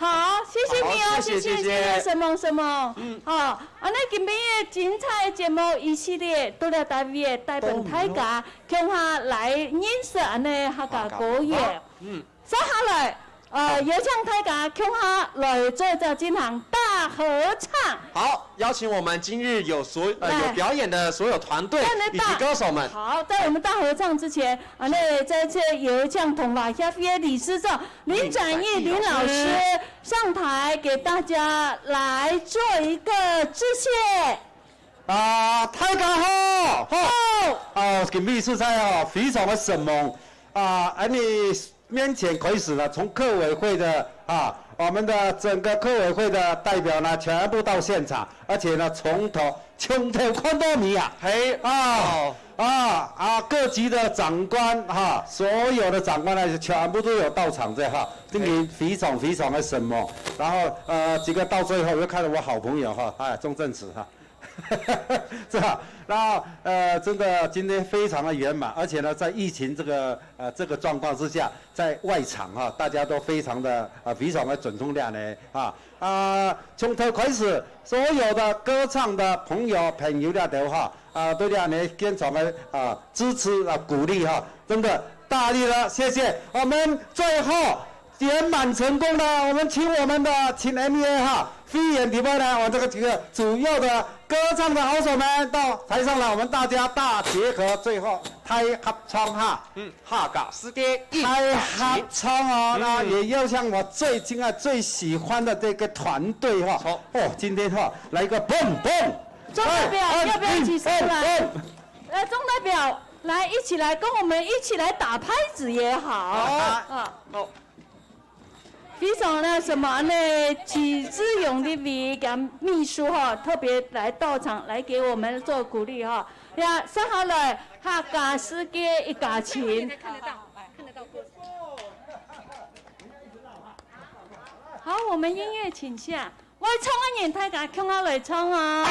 好，謝謝你哦，好，謝謝，謝謝，謝謝。謝謝沈夢，沈夢。嗯。好，恁呢今晡日个精彩个節目一系列，到了台北帶分大家共下來認識恁呢客家歌謠。嗯。接下來，呃，好。邀請大家共下來做一隻進行大合唱。好，邀請我們今日有所，呃，來。有表演的所有團隊以及歌手們。在那大，好，在我們大合唱之前，啊，那再次邀請同樂協會理事長 林展翼林老師上台給大家來做一個致謝。啊，大家好，好。好。啊，今晡日實在哦，非常个生猛。啊，恁呢面前開始呢，從客委會的，啊，我們的整個客委會的代表呢，全部到現場，而且呢，從頭，從頭看到尾啊。嘿。啊，哦。 啊，啊，各級的長官哈，所有的長官呢，全部都有到場在哈，真的非常非常的生猛。然後，呃，几个到最后，我又看到我好朋友哈，哎，鍾正直哈，是吧？然后，呃，真的今天非常的圆满，而且呢，在疫情这个，呃，这个状况之下，在外场哈，大家都非常的，呃，非常的尊重恁呢哈。 啊，从头开始，所有的歌唱的朋友、朋友了都哈，啊，对恁呢现场的，啊，支持啊，鼓励哈，真的大力了，谢谢。我们最后圆满成功了，我们请我们的请 M E A 哈，飞远地方呢，我这个几个主要的歌唱的好手们到台上来，我们大家大结合，最后大合唱哈。嗯。 客家世界一家親。大合唱哦，嗯。那也要像我最敬爱、最喜欢的这个团队哈。好。哦，今天哈，来一个蹦蹦。钟代表，哎，要不要一起上来？哎，蹦蹦。来，钟代表，来，一起来，跟我们一起来打拍子也好。好。啊。好。非常那什么呢，徐志勇立委跟秘书哈，特别来到场，来给我们做鼓励哈。 呀，接下來，客家世界一家親。好，我們音樂請下。會唱个人，大家共下來唱啊！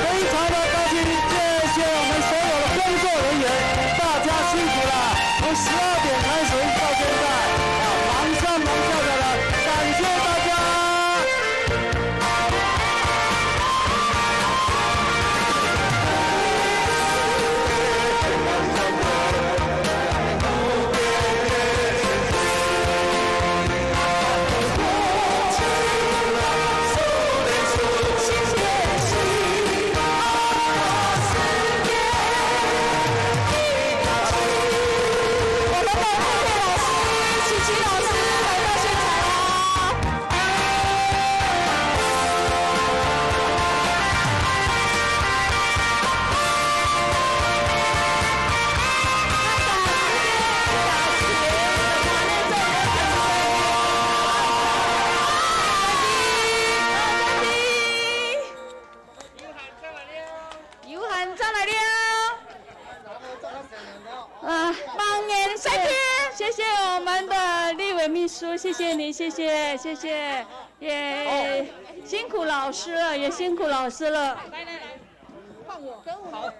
非常的高兴，谢谢我们所有的工作人员，大家辛苦了。从十二点开始到现在，啊，忙上忙下的了，感谢大家，啊，方言，谢谢，谢谢我们的立委秘书，谢谢你，谢谢，谢谢，也辛苦老师了，也辛苦老师了。来来来，换我。好。